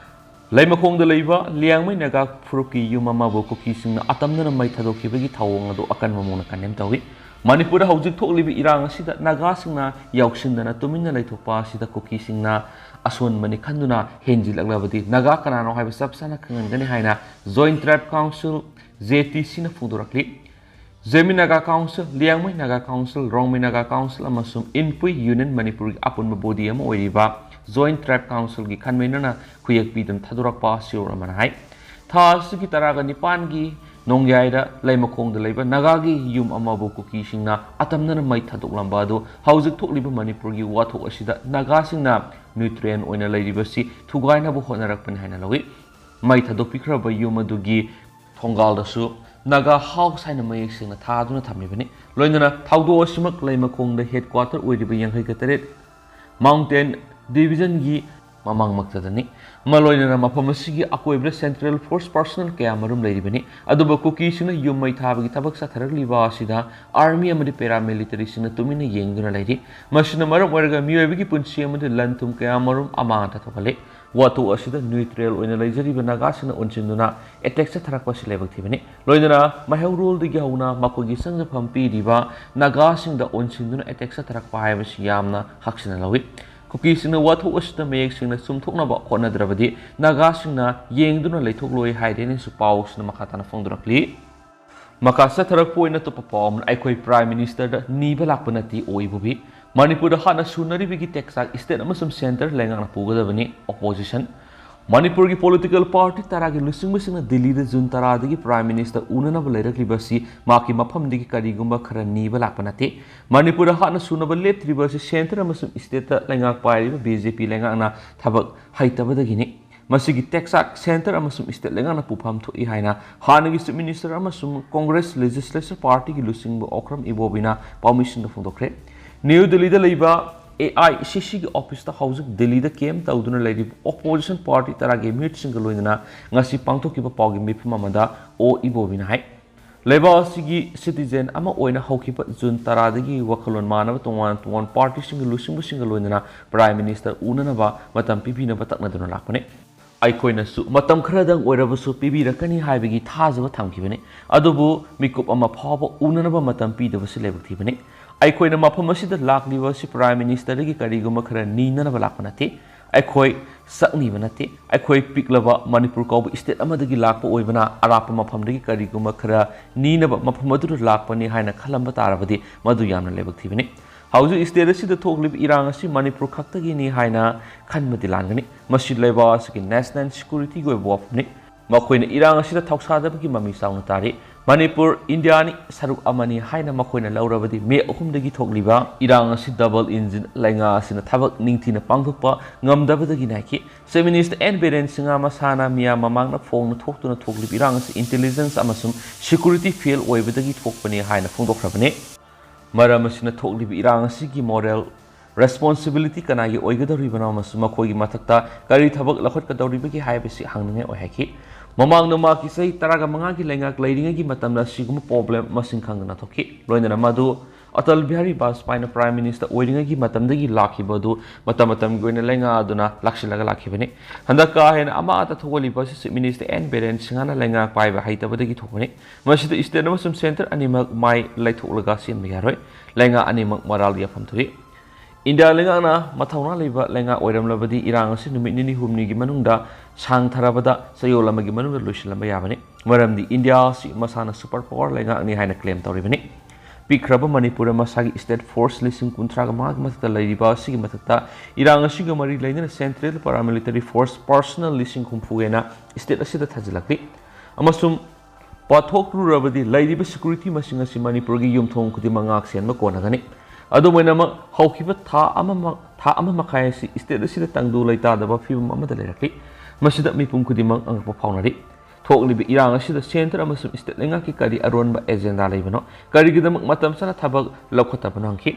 ꯂꯩꯃꯈꯣꯡꯗ ꯂꯩꯕ ꯂꯤꯌꯥꯡꯃꯩ ꯅꯥꯒꯥ ꯐꯨꯔꯨꯞꯀꯤ ꯌꯨꯝ ꯑꯃꯕꯨ ꯀꯨꯀꯤꯁꯤꯡꯅ ꯑꯇꯝꯅꯅ ꯃꯩ ꯊꯥꯗꯣꯛꯈꯤꯕꯒꯤ ꯊꯧꯑꯣꯡ ꯑꯗꯨ ꯑꯀꯟꯕ ꯃꯑꯣꯡꯗ ꯀꯟꯗꯦꯝ ꯇꯧꯏ꯫ ꯃꯅꯤꯄꯨꯔꯗ ꯍꯧꯖꯤꯛ ꯊꯣꯛꯂꯤꯕ ꯏꯔꯥꯡ ꯑꯁꯤꯗ ꯅꯥꯒꯥꯁꯤꯡꯅ ꯌꯥꯎꯁꯤꯟꯗꯅ ꯇꯨꯃꯤꯟꯅ ꯂꯩꯊꯣꯛꯄ ꯑꯁꯤꯗ ꯀꯨꯀꯤꯁꯤꯡꯅ ꯑꯁꯣꯟꯕꯅꯤ ꯈꯟꯗꯨꯅ ꯍꯦꯟꯖꯤꯜꯂꯛꯂꯕꯗꯤ ꯅꯥꯒꯥ ꯀꯅꯥꯅꯣ ꯍꯥꯏꯕ ꯆꯞ ꯆꯥꯅ ꯈꯪꯍꯟꯒꯅꯤ ꯍꯥꯏꯅ Joint Tribe Council, J T C ꯅ ꯐꯣꯡꯗꯣꯔꯛꯂꯤ꯫ Zeme Naga council, Liangmai Naga council, Rongmei Naga council ꯑꯃꯁꯨꯡ ꯏꯟꯄꯨꯏ ꯌꯨꯅꯤꯌꯟ ꯃꯅꯤꯄꯨꯔꯒꯤ ꯑꯄꯨꯟꯕ ꯕꯣꯗꯤ ꯑꯃ ꯑꯣꯏꯔꯤꯕ Joint Tribe Councilꯒꯤ ꯀꯟꯚꯦꯅꯔꯅ ꯈꯨꯌꯦꯛ ꯄꯤꯗꯨꯅ ꯊꯥꯗꯣꯔꯛꯄ ꯁꯤꯌꯣꯔ ꯑꯃꯅ ꯍꯥꯏ꯫ ꯊꯥ ꯑꯁꯤꯒꯤ ꯇꯔꯥꯒ ꯅꯤꯄꯥꯟꯒꯤ ꯅꯣꯡꯌꯥꯏꯗ ꯂꯩꯃꯈꯣꯡꯗ ꯂꯩꯕ ꯅꯥꯒꯥꯒꯤ ꯌꯨꯝ ꯑꯃꯕꯨ ꯀꯨꯀꯤꯁꯤꯡꯅ ꯑꯇꯝꯅꯅ ꯃꯩ ꯊꯥꯗꯣꯛꯂꯝꯕ ꯑꯗꯨ ꯍꯧꯖꯤꯛ ꯊꯣꯛꯂꯤꯕ ꯃꯅꯤꯄꯨꯔꯒꯤ ꯋꯥꯊꯣꯛ ꯑꯁꯤꯗ ꯅꯥꯒꯥꯁꯤꯡꯅ ꯅ꯭ꯌꯨꯇ꯭ꯔꯦꯟ ꯑꯣꯏꯅ ꯂꯩꯔꯤꯕꯁꯤ ꯊꯨꯒꯥꯏꯅꯕ ꯍꯣꯠꯅꯔꯛꯄꯅꯤ ꯍꯥꯏꯅ ꯂꯧꯏ꯫ ꯃꯩ ꯊꯥꯗꯣꯛꯄꯤꯈ꯭ꯔꯕ ꯌꯨꯝ ꯑꯗꯨꯒꯤ ꯊꯣꯡꯒꯥꯜꯗꯁꯨ ꯅꯥꯒꯥ ꯍꯥꯎꯁ ꯍꯥꯏꯅ ꯃꯌꯦꯛ ꯁꯦꯡꯅ ꯊꯥꯗꯨꯅ ꯊꯝꯂꯤꯕꯅꯤ꯫ ꯂꯣꯏꯅꯅ ꯊꯧꯗꯣꯛ ꯑꯁꯤꯃꯛ ꯂꯩꯃꯈꯣꯡꯗ ꯍꯦꯗꯀ꯭ꯋꯥꯇꯔ ꯑꯣꯏꯔꯤꯕ ꯌꯥꯡꯈꯩꯒ ꯇꯔꯦꯠ ꯃꯥꯎꯟꯇꯦꯟ ꯗꯤꯕꯤꯖꯟꯒꯤ ꯃꯃꯥꯡꯃꯛꯇꯗꯅꯤ꯫ ꯃꯂꯣꯏꯅꯅ ꯃꯐꯝ ꯑꯁꯤꯒꯤ ꯑꯀꯣꯏꯕꯗ ꯁꯦꯟꯇ꯭ꯔꯦꯜ ꯐꯣꯔꯁ ꯄꯥꯔꯁꯣꯅꯦꯜ ꯀꯌꯥꯃꯔꯨꯝ ꯂꯩꯔꯤꯕꯅꯤ꯫ ꯑꯗꯨꯕꯨ ꯀꯨꯀꯤꯁꯤꯡꯅ ꯌꯨꯝ ꯃꯩ ꯊꯥꯕꯒꯤ ꯊꯕꯛ ꯆꯠꯊꯔꯛꯂꯤꯕ ꯑꯁꯤꯗ ꯑꯥꯔꯃꯤ ꯑꯃꯗꯤ ꯄꯦꯔꯥꯃꯤꯂꯤꯇꯔꯤꯁꯤꯡꯅ ꯇꯨꯃꯤꯟꯅ ꯌꯦꯡꯗꯨꯅ ꯂꯩꯔꯤ꯫ ꯃꯁꯤꯅ ꯃꯔꯝ ꯑꯣꯏꯔꯒ ꯃꯤꯑꯣꯏꯕꯒꯤ ꯄꯨꯟꯁꯤ ꯑꯃꯗꯤ ꯂꯟ ꯊꯨꯝ ꯀꯌꯥꯃꯔꯨꯝ ꯑꯃꯥꯡ ꯑꯇꯥ ꯊꯣꯛꯍꯜꯂꯤ꯫ ꯋꯥꯊꯣꯛ ꯑꯁꯤꯗ ꯅ꯭ꯌꯨꯇ꯭ꯔꯦꯜ ꯑꯣꯏꯅ ꯂꯩꯖꯔꯤꯕ ꯅꯥꯒꯥꯁꯤꯡꯅ ꯑꯣꯟꯁꯤꯟꯗꯨꯅ ꯑꯦꯇꯦꯛ ꯆꯠꯊꯔꯛꯄ ꯑꯁꯤ ꯂꯥꯏꯕꯛ ꯊꯤꯕꯅꯤ꯫ ꯂꯣꯏꯅꯅ ꯃꯩꯍꯧꯔꯣꯜꯗꯒꯤ ꯍꯧꯅ ꯃꯈꯣꯏꯒꯤ ꯆꯪꯖꯐꯝ ꯄꯤꯔꯤꯕ ꯅꯥꯒꯥꯁꯤꯡꯗ ꯑꯣꯟꯁꯤꯟꯗꯨꯅ ꯑꯦꯇꯦꯛ ꯆꯠꯊꯔꯛꯄ ꯍꯥꯏꯕꯁꯤ ꯌꯥꯝꯅ ꯍꯛꯁꯤꯟꯅ ꯂꯧꯏ꯫ ꯀꯨꯀꯤꯁꯤꯡꯅ ꯋꯥꯊꯣꯛ ꯑꯁꯤꯗ ꯃꯌꯦꯛ ꯁꯦꯡꯅ ꯆꯨꯝꯊꯣꯛꯅꯕ ꯍꯣꯠꯅꯗ꯭ꯔꯕꯗꯤ ꯅꯥꯒꯥꯁꯤꯡꯅ ꯌꯦꯡꯗꯨꯅ ꯂꯩꯊꯣꯛꯂꯣꯏ ꯍꯥꯏꯔꯦꯅꯁꯨ ꯄꯥꯎꯁꯤꯅ ꯃꯈꯥ ꯇꯥꯅ ꯐꯣꯡꯗꯣꯔꯛꯂꯤ꯫ ꯃꯈꯥ ꯆꯠꯊꯔꯛꯄ ꯑꯣꯏꯅ ꯑꯇꯣꯞꯄ ꯄꯥꯎ ꯑꯃꯅ, ꯑꯩꯈꯣꯏ ꯄ꯭ꯔꯥꯏꯝ ꯃꯤꯅꯤꯁꯇꯔꯗ ꯅꯤꯕ ꯂꯥꯛꯄ ꯅꯠꯇꯦ ꯑꯣ ꯏꯕꯣꯕꯤ꯫ ꯃꯅꯤꯄꯨꯔꯗ ꯍꯥꯟꯅ ꯁꯨꯅꯔꯤꯕꯒꯤ ꯇꯦꯛꯆꯥꯛ ꯁ꯭ꯇꯦꯠ ꯑꯃꯁꯨꯡ ꯁꯦꯟꯇꯔ ꯂꯩꯉꯥꯛꯅ ꯄꯨꯒꯗꯕꯅꯤ, ꯑꯣꯄꯣꯖꯤꯁꯟ꯫ ꯃꯅꯤꯄꯨꯔꯒꯤ ꯄꯣꯂꯤꯇꯤꯀꯦꯜ ꯄꯥꯔꯇꯤ ꯇꯔꯥꯒꯤ ꯂꯨꯆꯤꯡꯕꯁꯤꯡꯅ ꯗꯤꯜꯂꯤꯗ ꯖꯨꯟ ꯇꯔꯥꯗꯒꯤ ꯄ꯭ꯔꯥꯏꯝ ꯃꯤꯅꯤꯁꯇꯔ ꯎꯅꯅꯕ ꯂꯩꯔꯛꯂꯤꯕ ꯑꯁꯤ ꯃꯍꯥꯛꯀꯤ ꯃꯐꯝꯗꯒꯤ ꯀꯔꯤꯒꯨꯝꯕ ꯈꯔ ꯅꯤꯕ ꯂꯥꯛꯄ ꯅꯠꯇꯦ꯫ ꯃꯅꯤꯄꯨꯔꯗ ꯍꯥꯟꯅ ꯁꯨꯅꯕ ꯂꯦꯞꯇ꯭ꯔꯤꯕ ꯑꯁꯤ ꯁꯦꯟꯇꯔ ꯑꯃꯁꯨꯡ ꯁ꯭ꯇꯦꯠꯇ ꯂꯩꯉꯥꯛ ꯄꯥꯏꯔꯤꯕ ꯕꯤ ꯖꯦ ꯄꯤ ꯂꯩꯉꯥꯛꯅ ꯊꯕꯛ ꯍꯩꯇꯕꯗꯒꯤꯅꯤ꯫ ꯃꯁꯤꯒꯤ ꯇꯦꯛꯆꯥꯛ ꯁꯦꯟꯇꯔ ꯑꯃꯁꯨꯡ ꯁ꯭ꯇꯦꯠ ꯂꯩꯉꯥꯛꯅ ꯄꯨꯐꯝ ꯊꯣꯛꯏ ꯍꯥꯏꯅ ꯍꯥꯟꯅꯒꯤ ꯆꯤꯐ ꯃꯤꯅꯤꯁꯇꯔ ꯑꯃꯁꯨꯡ ꯀꯣꯡꯒ꯭ꯔꯦꯁ ꯂꯦꯖꯤꯁꯂꯦꯆꯔ ꯄꯥꯔꯇꯤꯒꯤ ꯂꯨꯆꯤꯡꯕ ꯑꯣꯀ꯭ꯔꯝ ꯏꯕꯣꯕꯤꯅ ꯄꯥꯎꯃꯤꯁꯤꯡꯗ ꯐꯣꯡꯗꯣꯛꯈ꯭ꯔꯦ꯫ ꯅ꯭ꯌꯨ ꯗꯤꯜꯂꯤꯗ ꯂꯩꯕ ꯑꯦ ꯑꯥꯏ ꯁꯤ ꯁꯤꯒꯤ ꯑꯣꯐꯤꯁꯇ ꯍꯧꯖꯤꯛ ꯗꯤꯜꯂꯤꯗ ꯀꯦꯝ ꯇꯧꯗꯨꯅ ꯂꯩꯔꯤꯕ ꯑꯣꯄꯣꯖꯤꯁꯟ ꯄꯥꯔꯇꯤ ꯇꯔꯥꯒꯤ ꯃꯤꯍꯨꯠꯁꯤꯡꯒ ꯂꯣꯏꯅꯅ ꯉꯁꯤ ꯄꯥꯡꯊꯣꯛꯈꯤꯕ ꯄꯥꯎꯒꯤ ꯃꯤꯐꯝ ꯑꯃꯗ ꯑꯣ ꯏꯕꯣꯕꯤꯅ ꯍꯥꯏ꯫ ꯂꯩꯕꯥꯛ ꯑꯁꯤꯒꯤ ꯁꯤꯇꯤꯖꯦꯟ ꯑꯃ ꯑꯣꯏꯅ ꯍꯧꯈꯤꯕ ꯖꯨꯟ ꯇꯔꯥꯗꯒꯤ ꯋꯥꯈꯜꯂꯣꯟ ꯃꯥꯟꯅꯕ ꯇꯣꯉꯥꯟ ꯇꯣꯉꯥꯟꯕ ꯄꯥꯔꯇꯤꯁꯤꯡꯒꯤ ꯂꯨꯆꯤꯡꯕꯁꯤꯡꯒ ꯂꯣꯏꯅꯅ ꯄ꯭ꯔꯥꯏꯝ ꯃꯤꯅꯤꯁꯇꯔ ꯎꯅꯅꯕ ꯃꯇꯝ ꯄꯤꯕꯤꯅꯕ ꯇꯛꯅꯗꯨꯅ ꯂꯥꯛꯄꯅꯤ꯫ ꯑꯩꯈꯣꯏꯅꯁꯨ ꯃꯇꯝ ꯈꯔꯗꯪ ꯑꯣꯏꯔꯕꯁꯨ ꯄꯤꯕꯤꯔꯛꯀꯅꯤ ꯍꯥꯏꯕꯒꯤ ꯊꯥꯖꯕ ꯊꯝꯈꯤꯕꯅꯤ꯫ ꯑꯗꯨꯕꯨ ꯃꯤꯀꯨꯞ ꯑꯃ ꯐꯥꯎꯕ ꯎꯅꯅꯕ ꯃꯇꯝ ꯄꯤꯗꯕꯁꯤ ꯂꯥꯏꯕꯛ ꯊꯤꯕꯅꯤ꯫ ꯑꯩꯈꯣꯏꯅ ꯃꯐꯝ ꯑꯁꯤꯗ ꯂꯥꯛꯂꯤꯕ ꯑꯁꯤ Prime Ministerꯗꯒꯤ ꯀꯔꯤꯒꯨꯝꯕ ꯈꯔ ꯅꯤꯅꯅꯕ ꯂꯥꯛꯄ ꯅꯠꯇꯦ꯫ ꯑꯩꯈꯣꯏ ꯁꯛꯅꯤꯕ ꯅꯠꯇꯦ꯫ ꯑꯩꯈꯣꯏ ꯄꯤꯛꯂꯕ ꯃꯅꯤꯄꯨꯔ ꯀꯧꯕ state ꯑꯃꯗꯒꯤ ꯂꯥꯛꯄ ꯑꯣꯏꯕꯅ ꯑꯔꯥꯞꯄ ꯃꯐꯝꯗꯒꯤ ꯀꯔꯤꯒꯨꯝꯕ ꯈꯔ ꯅꯤꯅꯕ ꯃꯐꯝ ꯑꯗꯨꯗ ꯂꯥꯛꯄꯅꯤ ꯍꯥꯏꯅ ꯈꯜꯂꯝꯕ ꯇꯥꯔꯕꯗꯤ ꯃꯗꯨ ꯌꯥꯝꯅ ꯂꯥꯏꯕꯛ ꯊꯤꯕꯅꯤ꯫ ꯍꯧꯖꯤꯛ state ꯑꯁꯤꯗ ꯊꯣꯛꯂꯤꯕ ꯏꯔꯥꯡ ꯑꯁꯤ ꯃꯅꯤꯄꯨꯔ ꯈꯛꯇꯒꯤꯅꯤ ꯍꯥꯏꯅ ꯈꯟꯕꯗꯤ ꯂꯥꯟꯒꯅꯤ꯫ ꯃꯁꯤ ꯂꯩꯕꯥꯛ ꯑꯁꯤꯒꯤ national securityꯒꯤ ꯑꯣꯏꯕ ꯋꯥꯐꯝꯅꯤ꯫ ꯃꯈꯣꯏꯅ ꯏꯔꯥꯡ ꯑꯁꯤꯗ ꯊꯧꯁꯥꯗꯕꯒꯤ ꯃꯃꯤ ꯆꯥꯎꯅ ꯇꯥꯔꯤ꯫ ꯃꯅꯤꯄꯨꯔ ꯏꯟꯗꯤꯌꯥꯅꯤ ꯁꯔꯨꯛ ꯑꯃꯅꯤ ꯍꯥꯏꯅ ꯃꯈꯣꯏꯅ ꯂꯧꯔꯕꯗꯤ May ꯑꯍꯨꯝꯗꯒꯤ ꯊꯣꯛꯂꯤꯕ ꯏꯔꯥꯡ ꯑꯁꯤ double engine ꯂꯩꯉꯥꯛ ꯑꯁꯤꯅ ꯊꯕꯛ ꯅꯤꯡꯊꯤꯅ ꯄꯥꯡꯊꯣꯛꯄ ꯉꯝꯗꯕꯗꯒꯤ ꯅꯥꯏꯈꯤ꯫ Chief Minister N Biren Singha ꯃꯁꯥꯅ ꯃꯤꯌꯥꯝ ꯃꯃꯥꯡꯗ ꯐꯣꯡꯅ ꯊꯣꯛꯇꯨꯅ ꯊꯣꯛꯂꯤꯕ ꯏꯔꯥꯡ ꯑꯁꯤ intelligence ꯑꯃꯁꯨꯡ security fail ꯑꯣꯏꯕꯗꯒꯤ ꯊꯣꯛꯄꯅꯤ ꯍꯥꯏꯅ ꯐꯣꯡꯗꯣꯛꯈ꯭ꯔꯕꯅꯤ꯫ ꯃꯔꯝ ꯑꯁꯤꯅ ꯊꯣꯛꯂꯤꯕ ꯏꯔꯥꯡ ꯑꯁꯤꯒꯤ moral responsibility ꯀꯅꯥꯒꯤ ꯑꯣꯏꯒꯗꯧꯔꯤꯕꯅꯣ ꯑꯃꯁꯨꯡ ꯃꯈꯣꯏꯒꯤ ꯃꯊꯛꯇ ꯀꯔꯤ ꯊꯕꯛ ꯂꯧꯈꯠꯀꯗꯧꯔꯤꯕꯒꯦ ꯍꯥꯏꯕꯁꯤ ꯍꯪꯅꯤꯡꯉꯥꯏ ꯑꯣꯏ ꯍꯥꯏꯈꯤ꯫ ꯃꯃꯥꯡꯗ ꯃꯍꯥꯛꯀꯤ ꯆꯍꯤ ꯇꯔꯥꯒ ꯃꯉꯥꯒꯤ ꯂꯩꯉꯥꯛ ꯂꯩꯔꯤꯉꯩꯒꯤ ꯃꯇꯝꯗ ꯑꯁꯤꯒꯨꯝꯕ problem ꯃꯁꯤꯡ ꯈꯪꯗꯅ ꯊꯣꯛꯈꯤ꯫ ꯂꯣꯏꯅꯅ ꯃꯗꯨ ꯑꯇꯜ ꯕꯤꯍꯥꯔꯤ ꯕꯥꯖꯄꯥꯏꯅ Prime Minister ꯑꯣꯏꯔꯤꯉꯩꯒꯤ ꯃꯇꯝꯗꯒꯤ ꯂꯥꯛꯈꯤꯕ ꯑꯗꯨ ꯃꯇꯝ ꯃꯇꯝꯒꯤ ꯑꯣꯏꯅ ꯂꯩꯉꯥꯛ ꯑꯗꯨꯅ ꯂꯥꯛꯁꯤꯜꯂꯒ ꯂꯥꯛꯈꯤꯕꯅꯤ꯫ ꯍꯟꯗꯛ ꯀꯥ ꯍꯦꯟꯅ ꯑꯃꯥ ꯑꯇ ꯊꯣꯛꯍꯜꯂꯤꯕ ꯑꯁꯤ Chief Minister N Biren Singhꯅ ꯂꯩꯉꯥꯛ ꯄꯥꯏꯕ ꯍꯩꯇꯕꯗꯒꯤ ꯊꯣꯛꯄꯅꯤ꯫ ꯃꯁꯤꯗ state ꯑꯃꯁꯨꯡ centre ꯑꯅꯤꯃꯛ ꯃꯥꯏ ꯂꯩꯊꯣꯛꯂꯒ ꯆꯦꯟꯕ ꯌꯥꯔꯣꯏ꯫ ꯂꯩꯉꯥꯛ ꯑꯅꯤꯃꯛ ꯃꯔꯥꯜ ꯌꯥꯐꯝ ꯊꯣꯛꯏ꯫ ꯏꯟꯗꯤꯌꯥ ꯂꯩꯉꯥꯛꯅ ꯃꯊꯧꯅꯥ ꯂꯩꯕ ꯂꯩꯉꯥꯛ ꯑꯣꯏꯔꯝꯂꯕꯗꯤ ꯏꯔꯥꯡ ꯑꯁꯤ ꯅꯨꯃꯤꯠ ꯅꯤꯅꯤ ꯍꯨꯝꯅꯤꯒꯤ ꯃꯅꯨꯡꯗ, ꯁꯥꯡꯊꯔꯕꯗ ꯆꯌꯣꯜ ꯑꯃꯒꯤ ꯃꯅꯨꯡꯗ ꯂꯣꯏꯁꯤꯜꯂꯝꯕ ꯌꯥꯕꯅꯤ꯫ ꯃꯔꯝꯗꯤ ꯏꯟꯗꯤꯌꯥ ꯑꯁꯤ ꯃꯁꯥꯅ super power ꯂꯩꯉꯥꯛꯅꯤ ꯍꯥꯏꯅ claim ꯇꯧꯔꯤꯕꯅꯤ꯫ ꯄꯤꯛꯈ꯭ꯔꯕ ꯃꯅꯤꯄꯨꯔꯗ ꯃꯁꯥꯒꯤ state force ꯂꯤꯁꯤꯡ ꯀꯨꯟꯊ꯭ꯔꯥꯒ ꯃꯉꯥꯒꯤ ꯃꯊꯛꯇ ꯂꯩꯔꯤꯕ ꯑꯁꯤꯒꯤ ꯃꯊꯛꯇ ꯏꯔꯥꯡ ꯑꯁꯤꯒ ꯃꯔꯤ ꯂꯩꯅꯅ central paramilitary force personnel ꯂꯤꯁꯤꯡ ꯍꯨꯝꯐꯨ ꯍꯦꯟꯅ state ꯑꯁꯤꯗ ꯊꯥꯖꯤꯜꯂꯛꯂꯤ꯫ ꯑꯃꯁꯨꯡ ꯄꯥꯊꯣꯛꯂꯨꯔꯕꯗꯤ ꯂꯩꯔꯤꯕ security ꯃꯁꯤꯡ ꯑꯁꯤ ꯃꯅꯤꯄꯨꯔꯒꯤ ꯌꯨꯝꯊꯣꯡ ꯈꯨꯗꯤꯡꯃꯛ ꯉꯥꯛ ꯁꯦꯟꯕ ꯀꯣꯟꯅꯒꯅꯤ꯫ ꯑꯗꯨꯝ ꯑꯣꯏꯅꯃꯛ, ꯍꯧꯈꯤꯕ ꯊꯥ ꯑꯃꯃ-, ꯊꯥ ꯑꯃ ꯃꯈꯥꯏ ꯑꯁꯤ state ꯑꯁꯤꯗ ꯇꯪꯗꯨ ꯂꯩꯇꯥꯗꯕ ꯐꯤꯕꯝ ꯑꯃꯗ ꯂꯩꯔꯛꯂꯤ꯫ ꯃꯁꯤꯗ ꯃꯤꯄꯨꯝ ꯈꯨꯗꯤꯡꯃꯛ ꯑꯉꯛꯄ ꯐꯥꯎꯅꯔꯤ꯫ ꯊꯣꯛꯂꯤꯕ ꯏꯔꯥꯡ ꯑꯁꯤꯗ centre ꯑꯃꯁꯨꯡ state ꯂꯩꯉꯥꯛꯀꯤ ꯀꯔꯤ ꯑꯔꯣꯟꯕ agenda ꯂꯩꯕꯅꯣ? ꯀꯔꯤꯒꯤꯗꯃꯛ ꯃꯇꯝ ꯆꯥꯅ ꯊꯕꯛ ꯂꯧꯈꯠꯇꯕꯅꯣ ꯍꯪꯈꯤ꯫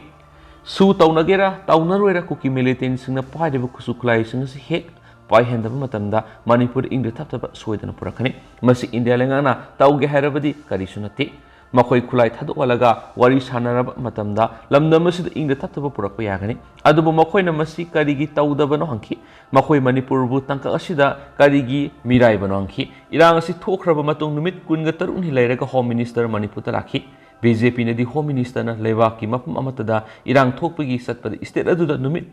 ꯁꯨ ꯇꯧꯅꯒꯦꯔꯥ ꯇꯧꯅꯔꯣꯏꯔꯥ, ꯀꯨꯀꯤ militantꯁꯤꯡꯅ ꯄꯥꯏꯔꯤꯕ ꯈꯨꯠꯁꯨ ꯈꯨꯠꯂꯥꯏꯁꯤꯡ ꯑꯁꯤ ꯍꯦꯛ ꯄꯥꯏꯍꯟꯗꯕ ꯃꯇꯝꯗ ꯃꯅꯤꯄꯨꯔꯗ ꯏꯪꯗ ꯊꯞꯊꯕ ꯁꯣꯏꯗꯅ ꯄꯨꯔꯛꯀꯅꯤ꯫ ꯃꯁꯤ ꯏꯟꯗꯤꯌꯥ ꯂꯩꯉꯥꯛꯅ ꯇꯧꯒꯦ ꯍꯥꯏꯔꯕꯗꯤ ꯀꯔꯤꯁꯨ ꯅꯠꯇꯦ꯫ ꯃꯈꯣꯏ ꯈꯨꯠꯂꯥꯏ ꯊꯥꯗꯣꯛꯍꯜꯂꯒ ꯋꯥꯔꯤ ꯁꯥꯟꯅꯔꯕ ꯃꯇꯝꯗ ꯂꯝꯗꯝ ꯑꯁꯤꯗ ꯏꯪꯗ ꯇꯞꯇꯕ ꯄꯨꯔꯛꯄ ꯌꯥꯒꯅꯤ꯫ ꯑꯗꯨꯕꯨ ꯃꯈꯣꯏꯅ ꯃꯁꯤ ꯀꯔꯤꯒꯤ ꯇꯧꯗꯕꯅꯣ ꯍꯪꯈꯤ꯫ ꯃꯈꯣꯏ ꯃꯅꯤꯄꯨꯔꯕꯨ ꯇꯥꯡꯀꯛ ꯑꯁꯤꯗ ꯀꯔꯤꯒꯤ ꯃꯤꯔꯥꯏꯕꯅꯣ ꯍꯪꯈꯤ꯫ ꯏꯔꯥꯡ ꯑꯁꯤ ꯊꯣꯛꯈ꯭ꯔꯕ ꯃꯇꯨꯡ ꯅꯨꯃꯤꯠ ꯀꯨꯟꯒ ꯇꯔꯨꯛꯅꯤ ꯂꯩꯔꯒ ꯍꯣꯝ ꯃꯤꯅꯤꯁꯇꯔ ꯃꯅꯤꯄꯨꯔꯗ ꯂꯥꯛꯈꯤ꯫ ꯕꯤ ꯖꯦ ꯄꯤꯅꯗꯤ ꯍꯣꯝ ꯃꯤꯅꯤꯁꯇꯔꯅ ꯂꯩꯕꯥꯛꯀꯤ ꯃꯐꯝ ꯑꯃꯠꯇꯗ ꯏꯔꯥꯡ ꯊꯣꯛꯄꯒꯤ ꯆꯠꯄꯗ ꯏꯁꯇꯦꯠ ꯑꯗꯨꯗ ꯅꯨꯃꯤꯠ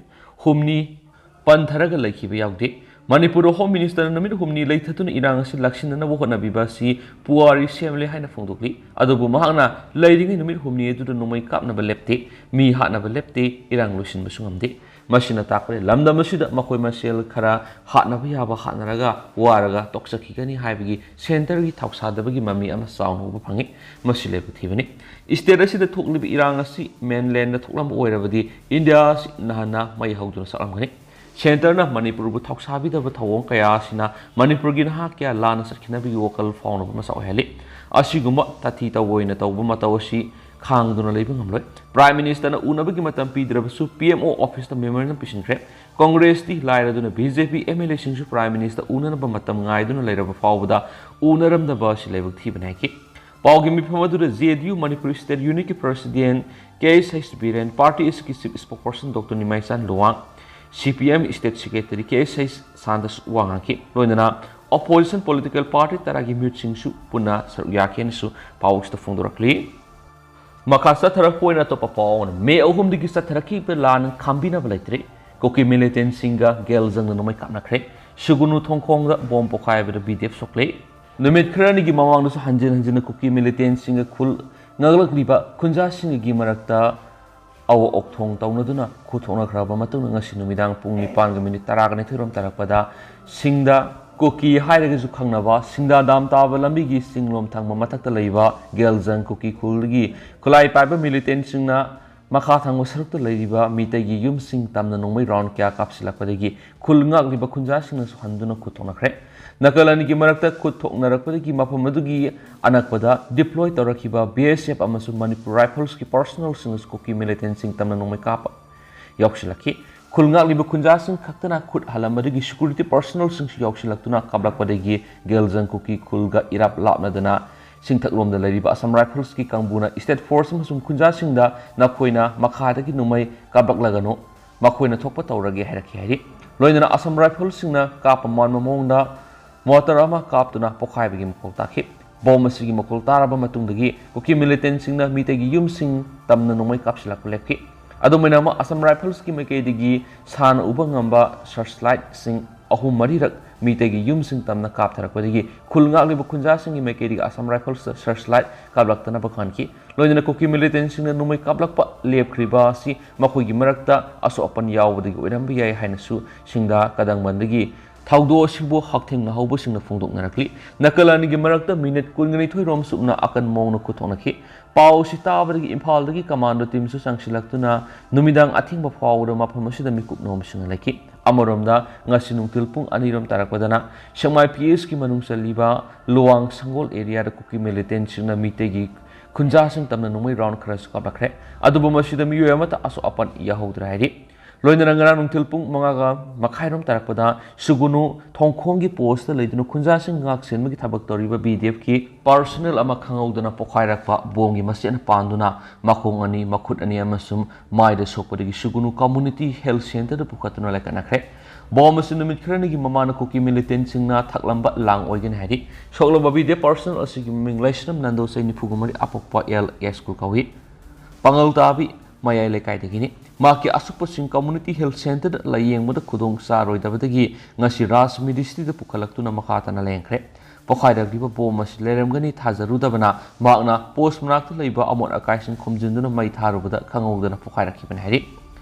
ꯍꯨꯝꯅꯤ ꯄꯟꯊꯔꯒ ꯂꯩꯈꯤꯕ ꯌꯥꯎꯗꯦ꯫ ꯃꯅꯤꯄꯨꯔꯗ ꯍꯣꯝ ꯃꯤꯅꯤꯁꯇꯔꯅ ꯅꯨꯃꯤꯠ ꯍꯨꯝꯅꯤ ꯂꯩꯊꯗꯨꯅ ꯏꯔꯥꯡ ꯑꯁꯤ ꯂꯥꯛꯁꯤꯟꯅꯅꯕ ꯍꯣꯠꯅꯕꯤꯕ ꯑꯁꯤ ꯄꯨꯋꯥꯔꯤ ꯁꯦꯝꯂꯦ ꯍꯥꯏꯅ ꯐꯣꯡꯗꯣꯛꯂꯤ꯫ ꯑꯗꯨꯕꯨ ꯃꯍꯥꯛꯅ ꯂꯩꯔꯤꯉꯩ ꯅꯨꯃꯤꯠ ꯍꯨꯝꯅꯤ ꯑꯗꯨꯗ ꯅꯣꯡꯃꯩ ꯀꯥꯞꯅꯕ ꯂꯦꯞꯇꯦ, ꯃꯤ ꯍꯥꯠꯅꯕ ꯂꯦꯞꯇꯦ, ꯏꯔꯥꯡ ꯂꯣꯏꯁꯤꯟꯕꯁꯨ ꯉꯝꯗꯦ꯫ ꯃꯁꯤꯅ ꯇꯥꯛꯄꯗꯤ ꯂꯝꯗꯝ ꯑꯁꯤꯗ ꯃꯈꯣꯏ ꯃꯁꯦꯜ ꯈꯔ ꯍꯥꯠꯅꯕ ꯌꯥꯕ ꯍꯥꯠꯅꯔꯒ ꯋꯥꯔꯒ ꯇꯣꯛꯆꯈꯤꯒꯅꯤ ꯍꯥꯏꯕꯒꯤ ꯁꯦꯟꯇꯔꯒꯤ ꯊꯧꯁꯥꯗꯕꯒꯤ ꯃꯃꯤ ꯑꯃ ꯆꯥꯎꯅ ꯎꯕ ꯐꯪꯉꯤ꯫ ꯃꯁꯤ ꯂꯥꯏꯕꯛ ꯊꯤꯕꯅꯤ꯫ ꯏꯁꯇꯦꯠ ꯑꯁꯤꯗ ꯊꯣꯛꯂꯤꯕ ꯏꯔꯥꯡ ꯑꯁꯤ ꯃꯦꯟꯂꯦꯟꯗ ꯊꯣꯛꯂꯝꯕ ꯑꯣꯏꯔꯕꯗꯤ ꯏꯟꯗꯤꯌꯥ ꯑꯁꯤ ꯅꯍꯥꯟꯅ ꯃꯩ ꯍꯧꯗꯨꯅ ꯆꯥꯛꯂꯝꯒꯅꯤ꯫ ꯁꯦꯟꯇꯔꯅ ꯃꯅꯤꯄꯨꯔꯕꯨ ꯊꯧꯁꯥꯕꯤꯗꯕ ꯊꯧꯑꯣꯡ ꯀꯌꯥ ꯑꯁꯤꯅ ꯃꯅꯤꯄꯨꯔꯒꯤ ꯅꯍꯥ ꯀꯌꯥ ꯂꯥꯟꯅ ꯆꯠꯈꯤꯅꯕꯒꯤ ꯋꯥꯈꯜ ꯐꯥꯎꯅꯕ ꯃꯆꯥꯛ ꯑꯣꯏꯍꯜꯂꯤ꯫ ꯑꯁꯤꯒꯨꯝꯕ ꯇꯥꯊꯤ ꯇꯧꯑꯣꯏꯅ ꯇꯧꯕ ꯃꯇꯧ ꯑꯁꯤ ꯈꯥꯡꯗꯨꯅ ꯂꯩꯕ ꯉꯝꯂꯣꯏ꯫ ꯄ꯭ꯔꯥꯏꯝ ꯃꯤꯅꯤꯁꯇꯔꯅ ꯎꯅꯕꯒꯤ ꯃꯇꯝ ꯄꯤꯗ꯭ꯔꯕꯁꯨ ꯄꯤ ꯑꯦꯝ ꯑꯣ ꯑꯣꯐꯤꯁꯇ ꯃꯦꯃꯣꯔꯦꯟꯗꯝ ꯄꯤꯁꯤꯟꯈ꯭ꯔꯦ꯫ ꯀꯣꯡꯒ꯭ꯔꯦꯁꯇꯤ ꯂꯥꯏꯔꯗꯨꯅ B J P M L ꯑꯦꯁꯤꯡꯁꯨ ꯄ꯭ꯔꯥꯏꯝ ꯃꯤꯅꯤꯁꯇꯔ ꯎꯅꯅꯕ ꯃꯇꯝ ꯉꯥꯏꯗꯨꯅ ꯂꯩꯔꯕ ꯐꯥꯎꯕꯗ ꯎꯅꯔꯝꯗꯕ ꯑꯁꯤ ꯂꯥꯏꯕꯛ ꯊꯤꯕꯅꯤ ꯍꯥꯏꯈꯤ꯫ ꯄꯥꯎꯒꯤ ꯃꯤꯐꯝ ꯑꯗꯨꯗ J N U Manipur state ꯌꯨꯅꯤꯠꯀꯤ president K S H Biren, party ꯑꯁꯤꯒꯤ chief spokesperson doctor Nimaichan Luwang, C P M state secretary K S H ꯁꯥꯟꯇꯁꯨ ꯋꯥ ꯉꯥꯡꯈꯤ꯫ ꯂꯣꯏꯅꯅ ꯑꯣꯄꯣꯖꯤꯁꯟ ꯄꯣꯂꯤꯇꯤꯀꯦꯜ ꯄꯥꯔꯇꯤ ꯇꯔꯥꯒꯤ ꯃꯤꯍꯨꯠꯁꯤꯡꯁꯨ ꯄꯨꯟꯅ ꯁꯔꯨꯛ ꯌꯥꯈꯤ ꯍꯥꯏꯅꯁꯨ ꯄꯥꯎ ꯑꯁꯤꯗ ꯐꯣꯡꯗꯣꯔꯛꯂꯤ꯫ ꯃꯈꯥ ꯆꯠꯊꯔꯛꯄ ꯑꯣꯏꯅ ꯑꯇꯣꯞꯄ ꯄꯥꯎ ꯑꯃꯅ, ꯃꯦ ꯑꯍꯨꯝꯗꯒꯤ ꯆꯠꯊꯔꯛꯈꯤꯕ ꯂꯥꯟ ꯈꯥꯝꯕꯤꯅꯕ ꯂꯩꯇ꯭ꯔꯦ꯫ ꯀꯨꯀꯤ ꯃꯤꯂꯤꯇꯦꯟꯁꯤꯡꯒ ꯒꯦꯜꯖꯪꯅ ꯅꯣꯡꯃꯩ ꯀꯥꯞꯅꯈ꯭ꯔꯦ꯫ ꯁꯨꯒꯨꯅꯨ ꯊꯣꯡꯈꯣꯡꯗ ꯕꯣꯝ ꯄꯣꯈꯥꯏꯕꯗ ꯕꯤ ꯗꯤ ꯑꯦꯐ ꯁꯣꯛꯂꯦ꯫ ꯅꯨꯃꯤꯠ ꯈꯔꯅꯤꯒꯤ ꯃꯃꯥꯡꯗꯁꯨ ꯍꯟꯖꯤꯟ ꯍꯟꯖꯤꯟꯅ ꯀꯨꯀꯤ ꯃꯤꯂꯤꯇꯦꯟꯁꯤꯡꯒ ꯈꯨꯜ ꯉꯥꯛꯂꯛꯂꯤꯕ ꯈꯨꯟꯖꯥꯁꯤꯡꯒꯤ ꯃꯔꯛꯇ ꯑꯋꯥ ꯑꯣꯛꯊꯣꯡ ꯇꯧꯅꯗꯨꯅ ꯈꯨꯠ ꯊꯣꯛꯅꯈ꯭ꯔꯕ ꯃꯇꯨꯡꯗ ꯉꯁꯤ ꯅꯨꯃꯤꯗꯥꯡ ꯄꯨꯡ ꯅꯤꯄꯥꯟꯒ ꯃꯤꯅꯤꯠ ꯇꯔꯥꯒ ꯅꯤꯊꯣꯏꯔꯣꯝ ꯇꯥꯔꯛꯄꯗ ꯁꯤꯡꯗ ꯀꯨꯀꯤ ꯍꯥꯏꯔꯒꯁꯨ ꯈꯪꯅꯕ ꯁꯤꯡꯗꯥ ꯗꯥꯝ ꯇꯥꯕ ꯂꯝꯕꯤꯒꯤ ꯆꯤꯡꯂꯣꯝ ꯊꯪꯕ ꯃꯊꯛꯇ ꯂꯩꯕ ꯒꯦꯜꯖꯪ ꯀꯨꯀꯤ ꯈꯨꯜꯒꯤ ꯈꯨꯠꯂꯥꯏ ꯄꯥꯏꯕ ꯃꯤꯂꯤꯇꯦꯟꯁꯤꯡꯅ ꯃꯈꯥ ꯊꯪꯕ ꯁꯔꯨꯛꯇ ꯂꯩꯔꯤꯕ ꯃꯤꯇꯩꯒꯤ ꯌꯨꯝꯁꯤꯡ ꯇꯝꯅ ꯅꯣꯡꯃꯩ ꯔꯥꯎꯟ ꯀꯌꯥ ꯀꯥꯞꯁꯤꯜꯂꯛꯄꯗꯒꯤ ꯈꯨꯜ ꯉꯥꯛꯂꯤꯕ ꯈꯨꯟꯖꯥꯁꯤꯡꯅꯁꯨ ꯍꯟꯗꯨꯅ ꯈꯨꯠ ꯊꯣꯛꯅꯈ꯭ꯔꯦ꯫ ꯅꯥꯀꯜ ꯑꯅꯤꯒꯤ ꯃꯔꯛꯇ ꯈꯨꯠ ꯊꯣꯛꯅꯔꯛꯄꯗꯒꯤ ꯃꯐꯝ ꯑꯗꯨꯒꯤ ꯑꯅꯛꯄꯗ ꯗꯤꯄ꯭ꯂꯣꯏ ꯇꯧꯔꯛꯈꯤꯕ ꯕꯤ ꯑꯦꯁ ꯑꯦꯐ ꯑꯃꯁꯨꯡ ꯃꯅꯤꯄꯨꯔ ꯔꯥꯏꯐꯜꯁꯀꯤ ꯄꯥꯔꯁꯣꯅꯦꯜꯁꯤꯡꯅꯁꯨ ꯀꯨꯀꯤ ꯃꯤꯂꯤꯇꯦꯟꯁꯤꯡ ꯇꯝꯅ ꯅꯣꯡꯃꯩ ꯀꯥꯞꯄ ꯌꯥꯎꯁꯤꯜꯂꯛꯈꯤ꯫ ꯈꯨꯜ ꯉꯥꯛꯂꯤꯕ ꯈꯨꯟꯖꯥꯁꯤꯡ ꯈꯛꯇꯅ ꯈꯨꯠ ꯍꯜꯂꯝꯕꯗꯒꯤ ꯁꯦꯀ꯭ꯌꯨꯔꯤꯇꯤ ꯄꯥꯔꯁꯣꯅꯦꯜꯁꯤꯡꯁꯨ ꯌꯥꯎꯁꯤꯜꯂꯛꯇꯨꯅ ꯀꯥꯞꯂꯛꯄꯗꯒꯤ ꯒꯦꯜꯖꯪ ꯀꯨꯀꯤ ꯈꯨꯜꯒ ꯏꯔꯥꯞ ꯂꯥꯞꯅꯗꯅ ꯆꯤꯡꯊꯛꯂꯣꯝꯗ ꯂꯩꯔꯤꯕ Assam Riflesꯀꯤ ꯀꯥꯡꯕꯨꯅ state force ꯑꯃꯁꯨꯡ ꯈꯨꯟꯖꯥꯁꯤꯡꯗ ꯅꯈꯣꯏꯅ ꯃꯈꯥꯗꯒꯤ ꯅꯣꯡꯃꯩ ꯀꯥꯞꯂꯛꯂꯒꯅꯨ, ꯃꯈꯣꯏꯅ ꯊꯣꯛꯄ ꯇꯧꯔꯒꯦ ꯍꯥꯏꯔꯛꯈꯤ ꯍꯥꯏꯔꯤ꯫ ꯂꯣꯏꯅꯅ Assam Riflesꯁꯤꯡꯅ ꯀꯥꯞꯄ ꯃꯥꯟꯕ ꯃꯑꯣꯡꯗ mortar ꯑꯃ ꯀꯥꯞꯇꯨꯅ ꯄꯣꯈꯥꯏꯕꯒꯤ ꯃꯈꯣꯜ ꯇꯥꯈꯤ꯫ Bomb ꯑꯁꯤꯒꯤ ꯃꯈꯣꯜ ꯇꯥꯔꯕ ꯃꯇꯨꯡꯗꯒꯤ ꯀꯨꯀꯤ militantꯁꯤꯡꯅ ꯃꯤꯇꯩꯒꯤ ꯌꯨꯝꯁꯤꯡ ꯇꯝꯅ ꯅꯣꯡꯃꯩ ꯀꯥꯞꯁꯤꯜꯂꯛꯄ ꯂꯦꯞꯈꯤ꯫ ꯑꯗꯨꯝ ꯑꯣꯏꯅꯃꯛ, Assam Riflesꯀꯤ ꯃꯥꯏꯀꯩꯗꯒꯤ ꯁꯥꯟꯅ ꯎꯕ ꯉꯝꯕ searchlightꯁꯤꯡ ꯑꯍꯨꯝ ꯃꯔꯤꯔꯛ ꯃꯤꯇꯩꯒꯤ ꯌꯨꯝꯁꯤꯡ ꯇꯝꯅ ꯀꯥꯞꯊꯔꯛꯄꯗꯒꯤ ꯈꯨꯜ ꯉꯥꯛꯂꯤꯕ ꯈꯨꯟꯖꯥꯁꯤꯡꯒꯤ ꯃꯥꯏꯀꯩꯗꯒꯤ Assam Riflesꯇ searchlight ꯀꯥꯞꯂꯛꯇꯅꯕ ꯈꯟꯈꯤ꯫ ꯂꯣꯏꯅꯅ ꯀꯨꯀꯤ militantꯁꯤꯡꯅ ꯅꯣꯡꯃꯩ ꯀꯥꯞꯂꯛꯄ ꯂꯦꯞꯈ꯭ꯔꯤꯕ ꯑꯁꯤ ꯃꯈꯣꯏꯒꯤ ꯃꯔꯛꯇ ꯑꯁꯣꯛ ꯑꯄꯟ ꯌꯥꯎꯕꯗꯒꯤ ꯑꯣꯏꯔꯝꯕ ꯌꯥꯏ ꯍꯥꯏꯅꯁꯨ ꯁꯤꯡꯗꯥ ꯀꯗꯪꯕꯟꯗꯒꯤ ꯊꯧꯗꯣꯛ ꯑꯁꯤꯕꯨ ꯍꯛꯊꯦꯡꯅꯍꯧꯕꯁꯤꯡꯅ ꯐꯣꯡꯗꯣꯛꯅꯔꯛꯂꯤ꯫ ꯅꯥꯀꯜ ꯑꯅꯤꯒꯤ ꯃꯔꯛꯇ minute ꯀꯨꯟꯅꯤꯊꯣꯏ ꯔꯣꯝ ꯆꯨꯞꯅ ꯑꯀꯟꯕ ꯃꯑꯣꯡꯗ ꯈꯨꯠꯊꯣꯛꯅꯈꯤ꯫ ꯄꯥꯎ ꯑꯁꯤ ꯇꯥꯕꯗꯒꯤ ꯏꯝꯐꯥꯜꯗꯒꯤ commando teamꯁꯨ ꯆꯪꯁꯤꯜꯂꯛꯇꯨꯅ ꯅꯨꯃꯤꯗꯥꯡ ꯑꯊꯦꯡꯕ ꯐꯥꯎꯕꯗ ꯃꯐꯝ ꯑꯁꯤꯗ ꯃꯤꯀꯨꯞ ꯅꯣꯝꯕꯁꯤꯡꯅ ꯂꯩꯈꯤ꯫ ꯑꯃꯔꯣꯝꯗ, ꯉꯁꯤ ꯅꯨꯡꯊꯤꯜ ꯄꯨꯡ ꯑꯅꯤ ꯔꯣꯝ ꯇꯥꯔꯛꯄꯗꯅ ꯁꯦꯛꯃꯥꯏ PSꯀꯤ ꯃꯅꯨꯡ ꯆꯜꯂꯤꯕ ꯂꯨꯋꯥꯡ ꯁꯪꯒꯣꯜ areaꯗ ꯀꯨꯀꯤ militantꯁꯤꯡꯅ ꯃꯤꯇꯩꯒꯤ ꯈꯨꯟꯖꯥꯁꯤꯡ ꯇꯝꯅ ꯅꯣꯡꯃꯩ round ꯈꯔꯁꯨ ꯀꯥꯞꯂꯛꯈ꯭ꯔꯦ꯫ ꯑꯗꯨꯕꯨ ꯃꯁꯤꯗ ꯃꯤꯑꯣꯏ ꯑꯃꯠꯇ ꯑꯁꯣꯛ ꯑꯄꯟ ꯌꯥꯎꯍꯧꯗ꯭ꯔꯦ ꯍꯥꯏꯔꯤ꯫ ꯂꯣꯏꯅꯅ ꯉꯔꯥꯡ ꯅꯨꯡꯊꯤꯜ ꯄꯨꯡ ꯃꯉꯥꯒ ꯃꯈꯥꯏꯔꯣꯝ ꯇꯥꯔꯛꯄꯗ ꯁꯨꯒꯨꯅꯨ ꯊꯣꯡꯈꯣꯡꯒꯤ postꯇ ꯂꯩꯗꯨꯅ ꯈꯨꯟꯖꯥꯁꯤꯡ ꯉꯥꯛ ꯁꯦꯟꯕꯒꯤ ꯊꯕꯛ ꯇꯧꯔꯤꯕ BDFꯀꯤ personnel ꯑꯃ ꯈꯪꯍꯧꯗꯅ ꯄꯣꯈꯥꯏꯔꯛꯄ bombꯒꯤ ꯃꯆꯦꯠꯅ ꯄꯥꯟꯗꯨꯅ ꯃꯈꯣꯡ ꯑꯅꯤ, ꯃꯈꯨꯠ ꯑꯅꯤ ꯑꯃꯁꯨꯡ ꯃꯥꯏꯗ ꯁꯣꯛꯄꯗꯒꯤ ꯁꯨꯒꯨꯅꯨ Community Health Centreꯗ ꯄꯨꯈꯠꯇꯨꯅ ꯂꯥꯏꯀꯠꯅꯈ꯭ꯔꯦ꯫ Bomb ꯑꯁꯤ ꯅꯨꯃꯤꯠ ꯈꯔꯅꯤꯒꯤ ꯃꯃꯥꯡꯗ ꯀꯨꯀꯤ militantꯁꯤꯡꯅ ꯊꯛꯂꯝꯕ ꯂꯥꯡ ꯑꯣꯏꯒꯅꯤ ꯍꯥꯏꯔꯤ꯫ ꯁꯣꯛꯂꯕ BDF personnel ꯑꯁꯤꯒꯤ ꯃꯃꯤꯡ ꯂꯩꯁ꯭ꯔꯝ ꯅꯟꯗꯣ, ꯆꯍꯤ ꯅꯤꯐꯨꯒ ꯃꯔꯤ, ꯑꯄꯣꯛꯄ ꯑꯦꯜ ꯑꯦꯁ ꯁ꯭ꯀꯨꯜ ꯀꯧꯏ꯫ ꯄꯥꯉꯜ ꯇꯥꯕꯤ ꯃꯌꯥꯏ ꯂꯩꯀꯥꯏꯗꯒꯤꯅꯤ꯫ ꯃꯍꯥꯛꯀꯤ ꯑꯁꯣꯛꯄꯁꯤꯡ Community Health Centreꯗ ꯂꯥꯌꯦꯡꯕꯗ ꯈꯨꯗꯣꯡ ꯆꯥꯔꯣꯏꯗꯕꯗꯒꯤ ꯉꯁꯤ ꯔꯥꯖ ꯃꯤꯗꯤꯁꯇ꯭ꯔꯤꯗ ꯄꯨꯈꯠꯂꯛꯇꯨꯅ ꯃꯈꯥ ꯇꯥꯅ ꯂꯥꯌꯦꯡꯈ꯭ꯔꯦ꯫ ꯄꯣꯈꯥꯏꯔꯛꯂꯤꯕ bomb ꯑꯁꯤ ꯂꯩꯔꯝꯒꯅꯤ ꯊꯥꯖꯔꯨꯗꯕꯅ ꯃꯍꯥꯛꯅ post ꯃꯅꯥꯛꯇ ꯂꯩꯕ ꯑꯃꯣꯠ ꯑꯀꯥꯏꯁꯤꯡ ꯈꯣꯝꯖꯤꯟꯗꯨꯅ ꯃꯩ ꯊꯥꯔꯨꯕꯗ ꯈꯪꯍꯧꯗꯅ ꯄꯣꯈꯥꯏꯔꯛꯈꯤꯕꯅꯤ ꯍꯥꯏꯔꯤ꯫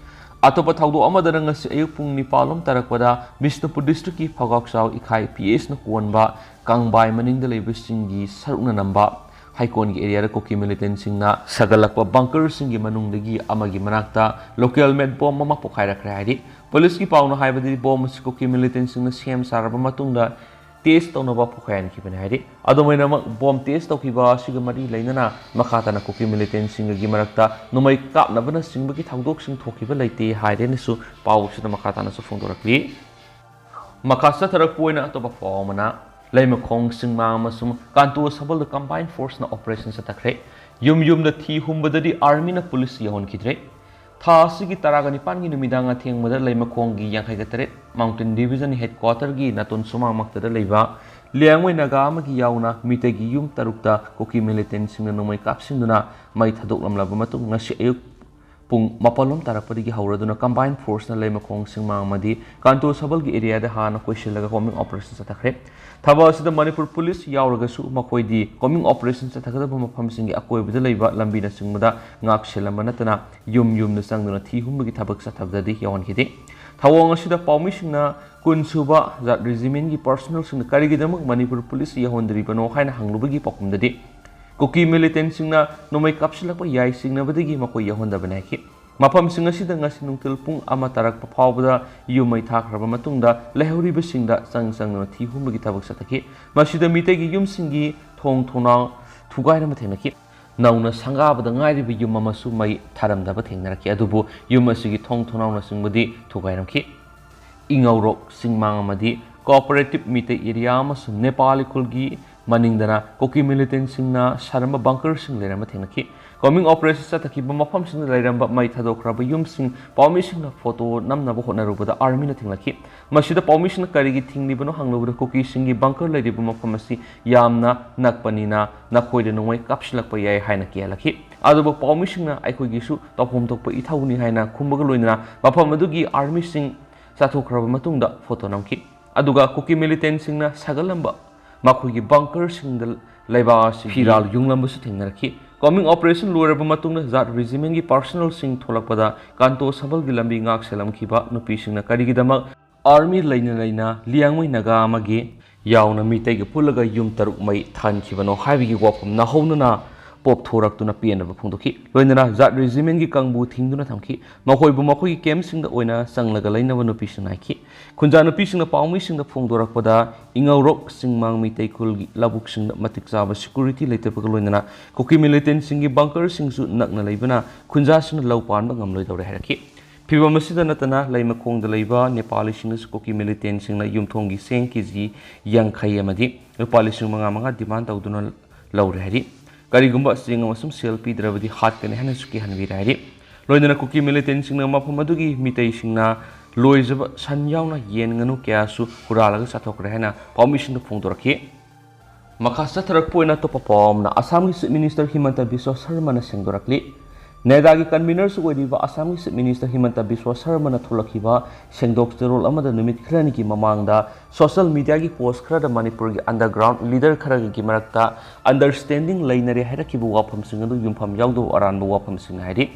ꯑꯇꯣꯞꯄ ꯊꯧꯗꯣꯛ ꯑꯃꯗꯅ ꯉꯁꯤ ꯑꯌꯨꯛ ꯄꯨꯡ ꯅꯤꯄꯥꯜ ꯂꯣꯝ ꯇꯥꯔꯛꯄꯗ ꯕꯤꯁꯅꯨꯄꯨꯔ districtꯀꯤ ꯐꯒꯥꯎꯆꯥꯎ ꯏꯈꯥꯏ PSꯅ ꯀꯣꯟꯕ ꯀꯥꯡꯕꯥꯏ ꯃꯅꯤꯡꯗ ꯂꯩꯕꯁꯤꯡꯒꯤ ꯁꯔꯨꯛꯅ ꯅꯝꯕ ꯍꯩꯀꯣꯟꯒꯤ areaꯗ ꯀꯨꯀꯤ militantꯁꯤꯡꯅ ꯁꯥꯒꯠꯂꯛꯄ bunkerꯁꯤꯡꯒꯤ ꯃꯅꯨꯡꯗꯒꯤ ꯑꯃꯒꯤ ꯃꯅꯥꯛꯇ local made bomb ꯑꯃ ꯄꯣꯈꯥꯏꯔꯛꯈ꯭ꯔꯦ ꯍꯥꯏꯔꯤ꯫ Policeꯀꯤ ꯄꯥꯎꯅ ꯍꯥꯏꯕꯗꯗꯤ, bomb ꯑꯁꯤ ꯀꯨꯀꯤ militantꯁꯤꯡꯅ ꯁꯦꯝ ꯁꯥꯔꯕ ꯃꯇꯨꯡꯗ test ꯇꯧꯅꯕ ꯄꯣꯈꯥꯏꯍꯟꯈꯤꯕꯅꯤ ꯍꯥꯏꯔꯤ꯫ ꯑꯗꯨꯝ ꯑꯣꯏꯅꯃꯛ, bomb test ꯇꯧꯈꯤꯕ ꯑꯁꯤꯒ ꯃꯔꯤ ꯂꯩꯅꯅ ꯃꯈꯥ ꯇꯥꯅ ꯀꯨꯀꯤ militantꯁꯤꯡꯒꯤ ꯃꯔꯛꯇ ꯅꯣꯡꯃꯩ ꯀꯥꯞꯅꯕꯅꯆꯤꯡꯕꯒꯤ ꯊꯧꯗꯣꯛꯁꯤꯡ ꯊꯣꯛꯈꯤꯕ ꯂꯩꯇꯦ ꯍꯥꯏꯔꯦꯅꯁꯨ ꯄꯥꯎ ꯑꯁꯤꯗ ꯃꯈꯥ ꯇꯥꯅꯁꯨ ꯐꯣꯡꯗꯣꯔꯛꯂꯤ꯫ ꯃꯈꯥ ꯆꯠꯊꯔꯛꯄ ꯑꯣꯏꯅ ꯑꯇꯣꯞꯄ ꯄꯥꯎ ꯑꯃꯅ, ꯂꯩꯃꯈꯣꯡ, ꯆꯤꯡꯃꯥꯡ ꯑꯃꯁꯨꯡ ꯀꯥꯟꯇꯣ ꯁꯕꯜꯗ combined forceꯅ operation ꯆꯠꯊꯈ꯭ꯔꯦ꯫ ꯌꯨꯝ ꯌꯨꯝꯗ ꯊꯤ ꯍꯨꯝꯕꯗꯗꯤ armyꯅ police ꯌꯧꯍꯟꯈꯤꯗ꯭ꯔꯦ꯫ ꯊꯥ ꯑꯁꯤꯒꯤ ꯇꯔꯥꯒ ꯅꯤꯄꯥꯟꯒꯤ ꯅꯨꯃꯤꯗꯥꯡ ꯑꯊꯦꯡꯕꯗ ꯂꯩꯃꯈꯣꯡꯒꯤ ꯌꯥꯡꯈꯩꯒ ꯇꯔꯦꯠ Mountain Division headquarterꯒꯤ ꯅꯥꯇꯣꯟ ꯁꯨꯃꯥꯡꯃꯛꯇꯗ ꯂꯩꯕ ꯂꯤꯌꯥꯡꯃꯩ ꯅꯥꯒꯥ ꯑꯃꯒꯤ ꯌꯥꯎꯅ ꯃꯤꯇꯩꯒꯤ ꯌꯨꯝ ꯇꯔꯨꯛꯇ ꯀꯨꯀꯤ militantꯁꯤꯡꯅ ꯅꯣꯡꯃꯩ ꯀꯥꯞꯁꯤꯟꯗꯨꯅ ꯃꯩ ꯊꯥꯗꯣꯛꯂꯝꯂꯕ ꯃꯇꯨꯡ, ꯉꯁꯤ ꯑꯌꯨꯛ ꯄꯨꯡ ꯃꯥꯄꯜꯂꯣꯝ ꯇꯥꯔꯛꯄꯗꯒꯤ ꯍꯧꯔꯗꯨꯅ combined forceꯅ ꯂꯩꯃꯈꯣꯡ, ꯆꯤꯡꯃꯥꯡ ꯑꯃꯗꯤ ꯀꯥꯟꯇꯣ ꯁꯕꯜꯒꯤ areaꯗ ꯍꯥꯟꯅ ꯀꯣꯏꯁꯤꯜꯂꯒ combing operation ꯆꯠꯊꯈ꯭ꯔꯦ꯫ ꯊꯕꯛ ꯑꯁꯤꯗ ꯃꯅꯤꯄꯨꯔ police ꯌꯥꯎꯔꯒꯁꯨ ꯃꯈꯣꯏꯗꯤ combing operation ꯆꯠꯊꯒꯗꯕ ꯃꯐꯝꯁꯤꯡꯒꯤ ꯑꯀꯣꯏꯕꯗ ꯂꯩꯕ ꯂꯝꯕꯤꯅꯆꯤꯡꯕꯗ ꯉꯥꯛ ꯁꯦꯜꯂꯝꯕ ꯅꯠꯇꯅ ꯌꯨꯝ ꯌꯨꯝꯗ ꯆꯪꯗꯨꯅ ꯊꯤ ꯍꯨꯝꯕꯒꯤ ꯊꯕꯛ ꯆꯠꯊꯕꯗꯗꯤ ꯌꯥꯎꯍꯟꯈꯤꯗꯦ꯫ ꯊꯧꯑꯣꯡ ꯑꯁꯤꯗ ꯄꯥꯎꯃꯤꯁꯤꯡꯅ ꯀꯨꯟ ꯁꯨꯕ ꯖꯥꯠ regimentꯀꯤ personnelꯁꯤꯡꯅ ꯀꯔꯤꯒꯤꯗꯃꯛ ꯃꯅꯤꯄꯨꯔ police ꯌꯧꯍꯟꯗ꯭ꯔꯤꯕꯅꯣ ꯍꯥꯏꯅ ꯍꯪꯂꯨꯕꯒꯤ ꯄꯥꯎꯈꯨꯝꯗꯗꯤ, ꯀꯨꯀꯤ militantꯁꯤꯡꯅ ꯅꯣꯡꯃꯩ ꯀꯥꯞꯁꯤꯜꯂꯛꯄ ꯌꯥꯏ ꯆꯤꯡꯅꯕꯗꯒꯤ ꯃꯈꯣꯏ ꯌꯧꯍꯟꯗꯕꯅꯤ ꯍꯥꯏꯈꯤ꯫ ꯃꯐꯝꯁꯤꯡ ꯑꯁꯤꯗ ꯉꯁꯤ ꯅꯨꯡꯊꯤꯜ ꯄꯨꯡ ꯑꯃ ꯇꯥꯔꯛꯄ ꯐꯥꯎꯕꯗ ꯌꯨꯝ ꯃꯩ ꯊꯥꯈ꯭ꯔꯕ ꯃꯇꯨꯡꯗ ꯂꯩꯍꯧꯔꯤꯕꯁꯤꯡꯗ ꯆꯪ ꯆꯪꯗꯨꯅ ꯊꯤ ꯍꯨꯝꯕꯒꯤ ꯊꯕꯛ ꯆꯠꯊꯈꯤ꯫ ꯃꯁꯤꯗ ꯃꯤꯇꯩꯒꯤ ꯌꯨꯝꯁꯤꯡꯒꯤ ꯊꯣꯡ ꯊꯣꯡꯅꯥꯎ ꯊꯨꯒꯥꯏꯔꯝꯕ ꯊꯦꯡꯅꯈꯤ꯫ ꯅꯧꯅ ꯁꯪꯒꯥꯕꯗ ꯉꯥꯏꯔꯤꯕ ꯌꯨꯝ ꯑꯃꯁꯨ ꯃꯩ ꯊꯥꯔꯝꯗꯕ ꯊꯦꯡꯅꯔꯛꯈꯤ, ꯑꯗꯨꯕꯨ ꯌꯨꯝ ꯑꯁꯤꯒꯤ ꯊꯣꯡ ꯊꯣꯡꯅꯥꯎꯅꯆꯤꯡꯕꯗꯤ ꯊꯨꯒꯥꯏꯔꯝꯈꯤ꯫ ꯏꯉꯧꯔꯣꯛ, ꯆꯤꯡꯃꯥꯡ ꯑꯃꯗꯤ cooperative ꯃꯤꯇꯩ area ꯑꯃꯁꯨꯡ ꯅꯦꯄꯥꯂꯤ ꯈꯨꯜꯒꯤ ꯃꯅꯤꯡꯗꯅ ꯀꯨꯀꯤ militantꯁꯤꯡꯅ ꯁꯥꯔꯝꯕ bunkerꯁꯤꯡ ꯂꯩꯔꯝꯕ ꯊꯦꯡꯅꯈꯤ꯫ Combing operation ꯆꯠꯊꯈꯤꯕ ꯃꯐꯝꯁꯤꯡꯗ ꯂꯩꯔꯝꯕ ꯃꯩ ꯊꯥꯗꯣꯛꯈ꯭ꯔꯕ ꯌꯨꯝꯁꯤꯡ ꯄꯥꯎꯃꯤꯁꯤꯡꯅ photo ꯅꯝꯅꯕ ꯍꯣꯠꯅꯔꯨꯕꯗ armyꯅ ꯊꯤꯡꯂꯛꯈꯤ꯫ ꯃꯁꯤꯗ ꯄꯥꯎꯃꯤꯁꯤꯡꯅ ꯀꯔꯤꯒꯤ ꯊꯤꯡꯂꯤꯕꯅꯣ ꯍꯪꯂꯨꯕꯗ ꯀꯨꯀꯤꯁꯤꯡꯒꯤ bunker ꯂꯩꯔꯤꯕ ꯃꯐꯝ ꯑꯁꯤ ꯌꯥꯝꯅ ꯅꯛꯄꯅꯤꯅ ꯅꯈꯣꯏꯗ ꯅꯣꯡꯃꯩ ꯀꯥꯞꯁꯤꯜꯂꯛꯄ ꯌꯥꯏ ꯍꯥꯏꯅ ꯀꯤꯍꯜꯂꯛꯈꯤ꯫ ꯑꯗꯨꯕꯨ ꯄꯥꯎꯃꯤꯁꯤꯡꯅ ꯑꯩꯈꯣꯏꯒꯤꯁꯨ ꯇꯧꯐꯝ ꯊꯣꯛꯄ ꯏꯊꯧꯅꯤ ꯍꯥꯏꯅ ꯈꯨꯝꯕꯒ ꯂꯣꯏꯅꯅ ꯃꯐꯝ ꯑꯗꯨꯒꯤ armyꯁꯤꯡ ꯆꯠꯊꯣꯛꯈ꯭ꯔꯕ ꯃꯇꯨꯡꯗ photo ꯅꯝꯈꯤ꯫ ꯑꯗꯨꯒ ꯀꯨꯀꯤ militantꯁꯤꯡꯅ ꯁꯥꯒꯠꯂꯝꯕ ꯃꯈꯣꯏꯒꯤ bunkerꯁꯤꯡꯗ ꯂꯩꯕꯥꯛ ꯑꯁꯤ ꯐꯤꯔꯥꯜ ꯌꯨꯡꯂꯝꯕꯁꯨ ꯊꯦꯡꯅꯔꯛꯈꯤ꯫ Combing operation ꯂꯣꯏꯔꯕ ꯃꯇꯨꯡꯗ ꯖꯥꯠ regimentꯀꯤ personnelꯁꯤꯡ ꯊꯣꯛꯂꯛꯄꯗ ꯀꯥꯟꯇꯣ ꯁꯕꯜꯒꯤ ꯂꯝꯕꯤ ꯉꯥꯛ ꯁꯦꯜꯂꯝꯈꯤꯕ ꯅꯨꯄꯤꯁꯤꯡꯅ ꯀꯔꯤꯒꯤꯗꯃꯛ army ꯂꯩꯅ ꯂꯩꯅ ꯂꯤꯌꯥꯡꯃꯩ ꯅꯥꯒꯥ ꯑꯃꯒꯤ ꯌꯥꯎꯅ ꯃꯤꯇꯩꯒ ꯄꯨꯜꯂꯒ ꯌꯨꯝ ꯇꯔꯨꯛ ꯃꯩ ꯊꯥꯍꯟꯈꯤꯕꯅꯣ ꯍꯥꯏꯕꯒꯤ ꯋꯥꯐꯝ ꯅꯧꯍꯧꯅꯅ ꯄꯣꯞꯊꯣꯔꯛꯇꯨꯅ ꯄꯦꯟꯗꯕ ꯐꯣꯡꯗꯣꯛꯈꯤ꯫ ꯂꯣꯏꯅꯅ ꯖꯥꯠ regimentꯀꯤ ꯀꯥꯡꯕꯨ ꯊꯤꯡꯗꯨꯅ ꯊꯝꯈꯤ꯫ ꯃꯈꯣꯏꯕꯨ ꯃꯈꯣꯏꯒꯤ campꯁꯤꯡꯗ ꯑꯣꯏꯅ ꯆꯪꯂꯒ ꯂꯩꯅꯕ ꯅꯨꯄꯤꯁꯤꯡꯅ ꯍꯥꯏꯈꯤ꯫ ꯈꯨꯟꯖꯥ ꯅꯨꯄꯤꯁꯤꯡꯅ ꯄꯥꯎꯃꯤꯁꯤꯡꯗ ꯐꯣꯡꯗꯣꯔꯛꯄꯗ, ꯏꯉꯧꯔꯣꯛ ꯆꯤꯡꯃꯥꯡ ꯃꯤꯇꯩ ꯈꯨꯜꯒꯤ ꯂꯧꯕꯨꯛꯁꯤꯡꯗ ꯃꯇꯤꯛ ꯆꯥꯕ security ꯂꯩꯇꯕꯒ ꯂꯣꯏꯅꯅ ꯀꯨꯀꯤ militantꯁꯤꯡꯒꯤ bunkerꯁꯤꯡꯁꯨ ꯅꯛꯅ ꯂꯩꯕꯅ ꯈꯨꯟꯖꯥꯁꯤꯡꯅ ꯂꯧ ꯄꯥꯟꯕ ꯉꯝꯂꯣꯏꯗꯧꯔꯦ ꯍꯥꯏꯔꯛꯈꯤ꯫ ꯐꯤꯚꯝ ꯑꯁꯤꯗ ꯅꯠꯇꯅ ꯂꯩꯃꯈꯣꯡꯗ ꯂꯩꯕ ꯅꯦꯄꯥꯂꯤꯁꯤꯡꯅꯁꯨ ꯀꯨꯀꯤ ꯃꯤꯂꯤꯇꯦꯟꯁꯤꯡꯅ ꯌꯨꯝꯊꯣꯡꯒꯤ ꯆꯦꯡ ꯀꯦꯖꯤ ꯌꯥꯡꯈꯩ ꯑꯃꯗꯤ ꯂꯨꯄꯥ ꯂꯤꯁꯤꯡ ꯃꯉꯥ ꯃꯉꯥ ꯗꯤꯃꯥꯟ ꯇꯧꯗꯨꯅ ꯂꯧꯔꯦ ꯍꯥꯏꯔꯤ꯫ ꯀꯔꯤꯒꯨꯝꯕ ꯆꯦꯡ ꯑꯃꯁꯨꯡ ꯁꯦꯜ ꯄꯤꯗ꯭ꯔꯕꯗꯤ ꯍꯥꯠꯀꯅꯤ ꯍꯥꯏꯅꯁꯨ ꯀꯤꯍꯟꯕꯤꯔꯦ ꯍꯥꯏꯔꯤ꯫ ꯂꯣꯏꯅꯅ ꯀꯨꯀꯤ ꯃꯤꯂꯤꯇꯦꯟꯁꯤꯡꯅ ꯃꯐꯝ ꯑꯗꯨꯒꯤ ꯃꯤꯇꯩꯁꯤꯡꯅ ꯂꯣꯏꯖꯕ ꯁꯟ ꯌꯥꯎꯅ ꯌꯦꯟ ꯉꯥꯅꯨ ꯀꯌꯥꯁꯨ ꯍꯨꯔꯥꯜꯂꯒ ꯆꯥꯊꯣꯛꯈ꯭ꯔꯦ ꯍꯥꯏꯅ ꯄꯥꯎꯃꯤꯁꯤꯡꯗ ꯐꯣꯡꯗꯣꯔꯛꯈꯤ꯫ ꯃꯈꯥ ꯆꯠꯊꯔꯛꯄ ꯑꯣꯏꯅ ꯑꯇꯣꯞꯄ ꯄꯥꯎ ꯑꯃꯅ ꯑꯁꯥꯝꯒꯤ ꯆꯤꯐ ꯃꯤꯅꯤꯁꯇꯔ ꯍꯤꯃꯟꯇ ꯕꯤꯁ꯭ꯋ ꯁꯔꯃꯅ ꯁꯦꯡꯗꯣꯔꯛꯂꯤ꯫ ꯅꯦꯗꯥꯒꯤ ꯀꯟꯚꯤꯅꯔꯁꯨ ꯑꯣꯏꯔꯤꯕ ꯑꯁꯥꯝꯒꯤ ꯆꯤꯐ ꯃꯤꯅꯤꯁꯇꯔ ꯍꯤꯃꯟꯇ ꯕꯤꯁ꯭ꯋ ꯁꯔꯃꯅ ꯊꯣꯛꯂꯛꯈꯤꯕ ꯁꯦꯡꯗꯣꯛ ꯆꯦꯔꯣꯜ ꯑꯃꯗ ꯅꯨꯃꯤꯠ ꯈꯔꯅꯤꯒꯤ ꯃꯃꯥꯡꯗ ꯁꯣꯁꯤꯌꯦꯜ ꯃꯤꯗꯤꯌꯥꯒꯤ ꯄꯣꯁ ꯈꯔꯗ ꯃꯅꯤꯄꯨꯔꯒꯤ ꯑꯟꯗꯔꯒ꯭ꯔꯥꯎꯟ ꯂꯤꯗꯔ ꯈꯔꯒꯤ ꯃꯔꯛꯇ ꯑꯟꯗꯔꯁ꯭ꯇꯦꯟꯗꯤꯡ ꯂꯩꯅꯔꯦ ꯍꯥꯏꯔꯛꯈꯤꯕ ꯋꯥꯐꯝꯁꯤꯡ ꯑꯗꯨ ꯌꯨꯝꯐꯝ ꯌꯥꯎꯗꯕ ꯑꯔꯥꯟꯕ ꯋꯥꯐꯝꯁꯤꯡꯅꯤ ꯍꯥꯏꯔꯤ꯫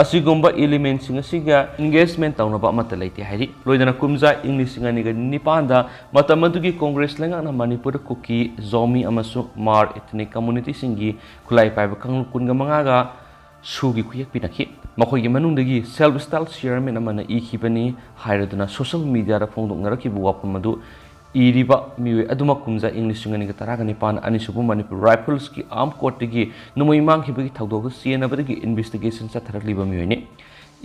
ꯑꯁꯤꯒꯨꯝꯕ ꯏꯂꯤꯃꯦꯟꯁꯤꯡ ꯑꯁꯤꯒ ꯏꯟꯒꯦꯖꯃꯦꯟ ꯇꯧꯅꯕ ꯑꯃꯠꯇ ꯂꯩꯇꯦ ꯍꯥꯏꯔꯤ꯫ ꯂꯣꯏꯅꯅ ꯀꯨꯝꯖꯥ ꯏꯪ ꯂꯤꯁꯤꯡ ꯑꯅꯤꯒ ꯅꯤꯄꯥꯟꯗ ꯃꯇꯝ ꯑꯗꯨꯒꯤ ꯀꯣꯡꯒ꯭ꯔꯦꯁ ꯂꯩꯉꯥꯛꯅ ꯃꯅꯤꯄꯨꯔꯗ ꯀꯨꯀꯤ, ꯖꯣꯃꯤ ꯑꯃꯁꯨꯡ ꯃꯥꯔ ꯏꯊꯅꯤꯛ ꯀꯝꯃꯨꯅꯤꯇꯤꯁꯤꯡꯒꯤ ꯈꯨꯠꯂꯥꯏ ꯄꯥꯏꯕ ꯀꯥꯡꯂꯨꯞ ꯀꯨꯟꯒ ꯃꯉꯥꯒ ꯁꯨꯒꯤ ꯈꯨꯌꯦꯛ ꯄꯤꯅꯈꯤ꯫ ꯃꯈꯣꯏꯒꯤ ꯃꯅꯨꯡꯗꯒꯤ ꯁꯦꯜꯐ ꯁ꯭ꯇꯥꯏꯜ ꯆꯤꯌꯔꯃꯦꯟ ꯑꯃꯅ ꯏꯈꯤꯕꯅꯤ ꯍꯥꯏꯔꯗꯨꯅ ꯁꯣꯁꯤꯌꯦꯜ ꯃꯤꯗꯤꯌꯥꯗ ꯐꯣꯡꯗꯣꯛꯅꯔꯛꯈꯤꯕ ꯋꯥꯐꯝ ꯑꯗꯨ ꯏꯔꯤꯕ ꯃꯤꯑꯣꯏ ꯑꯗꯨꯃꯛ ꯀꯨꯝꯖꯥ ꯏꯪ ꯂꯤꯁꯤꯡ ꯑꯅꯤꯒ ꯇꯔꯥꯒ ꯅꯤꯄꯥꯟ ꯑꯅꯤꯁꯨꯕ ꯃꯅꯤꯄꯨꯔ ꯔꯥꯏꯐꯜꯁꯀꯤ ꯑꯥꯔꯝ ꯀꯣꯔꯠꯇꯒꯤ ꯅꯣꯡꯃꯩ ꯃꯥꯡꯈꯤꯕꯒꯤ ꯊꯧꯗꯣꯛꯇ ꯆꯦꯟꯅꯕꯗꯒꯤ ꯏꯟꯚꯦꯁꯇꯤꯒꯦꯁꯟ ꯆꯠꯊꯔꯛꯂꯤꯕ ꯃꯤꯑꯣꯏꯅꯤ꯫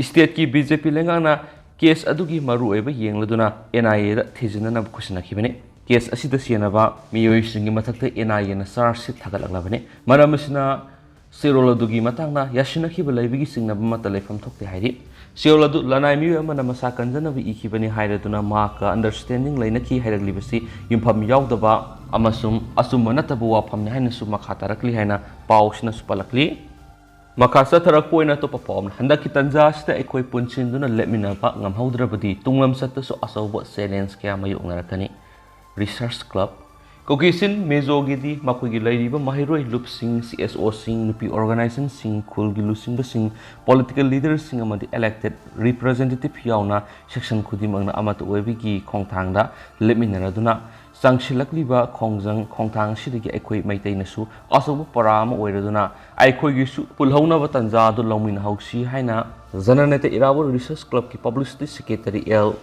ꯁ꯭ꯇꯦꯠꯀꯤ ꯕꯤ ꯖꯦ ꯄꯤ ꯂꯩꯉꯥꯛꯅ ꯀꯦꯁ ꯑꯗꯨꯒꯤ ꯃꯔꯨꯑꯣꯏꯕ ꯌꯦꯡꯂꯗꯨꯅ ꯑꯦꯟ ꯑꯥꯏ ꯑꯦꯗ ꯊꯤꯖꯤꯟꯅꯅꯕ ꯈꯨꯠꯁꯤꯟꯅꯈꯤꯕꯅꯤ꯫ ꯀꯦꯁ ꯑꯁꯤꯗ ꯆꯦꯟꯅꯕ ꯃꯤꯑꯣꯏꯁꯤꯡꯒꯤ ꯃꯊꯛꯇ ꯑꯦꯟ ꯑꯥꯏ ꯑꯦꯅ ꯆꯥꯔꯖ ꯁꯤꯠ ꯊꯥꯒꯠꯂꯛꯂꯕꯅꯤ꯫ ꯃꯔꯝ ꯑꯁꯤꯅ ꯆꯦꯔꯣꯜ ꯑꯗꯨꯒꯤ ꯃꯇꯥꯡꯗ ꯌꯥꯁꯤꯟꯅꯈꯤꯕ ꯂꯩꯕꯒꯤ ꯆꯤꯡꯅꯕ ꯑꯃꯠꯇ ꯂꯩꯐꯝ ꯊꯣꯛꯇꯦ ꯍꯥꯏꯔꯤ꯫ ꯆꯦꯔꯣꯜ ꯑꯗꯨ ꯂꯅꯥꯏ ꯃꯤꯑꯣꯏ ꯑꯃꯅ ꯃꯁꯥ ꯀꯟꯖꯅꯕ ꯏꯈꯤꯕꯅꯤ ꯍꯥꯏꯔꯗꯨꯅ ꯃꯍꯥꯛꯀ ꯑꯟꯗꯔꯁ꯭ꯇꯦꯟꯗꯤꯡ ꯂꯩꯅꯈꯤ ꯍꯥꯏꯔꯛꯂꯤꯕꯁꯤ ꯌꯨꯝꯐꯝ ꯌꯥꯎꯗꯕ ꯑꯃꯁꯨꯡ ꯑꯆꯨꯝꯕ ꯅꯠꯇꯕ ꯋꯥꯐꯝꯅꯤ ꯍꯥꯏꯅꯁꯨ ꯃꯈꯥ ꯇꯥꯔꯛꯂꯤ ꯍꯥꯏꯅ ꯄꯥꯎꯁꯤꯅꯁꯨ ꯄꯜꯂꯛꯂꯤ꯫ ꯃꯈꯥ ꯆꯠꯊꯔꯛꯄ ꯑꯣꯏꯅ ꯑꯇꯣꯞꯄ ꯄꯥꯎ ꯑꯃꯅ, ꯍꯟꯗꯛꯀꯤ ꯇꯥꯟꯖꯥ ꯑꯁꯤꯗ ꯑꯩꯈꯣꯏ ꯄꯨꯟꯁꯤꯟꯗꯨꯅ ꯂꯦꯞꯃꯤꯟꯅꯕ ꯉꯝꯍꯧꯗ꯭ꯔꯕꯗꯤ ꯇꯨꯡꯂꯝꯆꯠꯇꯁꯨ ꯑꯆꯧꯕ ꯆꯦꯂꯦꯟꯖ ꯀꯌꯥ ꯃꯥꯌꯣꯛꯅꯔꯛꯀꯅꯤ꯫ ꯔꯤꯁꯔꯁ ꯀ꯭ꯂꯕ꯫ ꯀꯨꯀꯤꯁꯤꯟ ꯃꯤꯖꯣꯒꯤꯗꯤ ꯃꯈꯣꯏꯒꯤ ꯂꯩꯔꯤꯕ ꯃꯍꯩꯔꯣꯏ ꯂꯨꯞꯁꯤꯡ, ꯁꯤ ꯑꯦꯁ ꯑꯣꯁꯤꯡ, ꯅꯨꯄꯤ ꯑꯣꯔꯒꯅꯥꯏꯖꯦꯁꯟꯁꯤꯡ, ꯈꯨꯜꯒꯤ ꯂꯨꯆꯤꯡꯕꯁꯤꯡ, ꯄꯣꯂꯤꯇꯤꯀꯦꯜ ꯂꯤꯗꯔꯁꯤꯡ ꯑꯃꯗꯤ ꯏꯂꯦꯛꯇꯦꯗ ꯔꯤꯄ꯭ꯔꯖꯦꯟꯇꯦꯇꯤꯚ ꯌꯥꯎꯅ ꯁꯦꯛꯁꯟ ꯈꯨꯗꯤꯡꯃꯛꯅ ꯑꯃꯠꯇ ꯑꯣꯏꯕꯒꯤ ꯈꯣꯡꯊꯥꯡꯗ ꯂꯦꯞꯃꯤꯟꯅꯔꯗꯨꯅ ꯆꯪꯁꯤꯜꯂꯛꯂꯤꯕ ꯈꯣꯡꯖꯪ ꯈꯣꯡꯊꯥꯡ ꯑꯁꯤꯗꯒꯤ ꯑꯩꯈꯣꯏ ꯃꯩꯇꯩꯅꯁꯨ ꯑꯆꯧꯕ ꯄꯔꯥ ꯑꯃ ꯑꯣꯏꯔꯗꯨꯅ ꯑꯩꯈꯣꯏꯒꯤꯁꯨ ꯄꯨꯜꯍꯧꯅꯕ ꯇꯥꯟꯖꯥ ꯑꯗꯨ ꯂꯧꯃꯤꯟꯅꯍꯧꯁꯤ ꯍꯥꯏꯅ ꯖꯅꯅꯦꯇ ꯏꯔꯥꯕꯣꯠ ꯔꯤꯁꯔꯁ ꯀ꯭ꯂꯕꯀꯤ ꯄꯕ꯭ꯂꯤꯁꯤꯇꯤ ꯁꯦꯀ꯭ꯔꯦꯇꯔꯤ ꯑꯦꯜ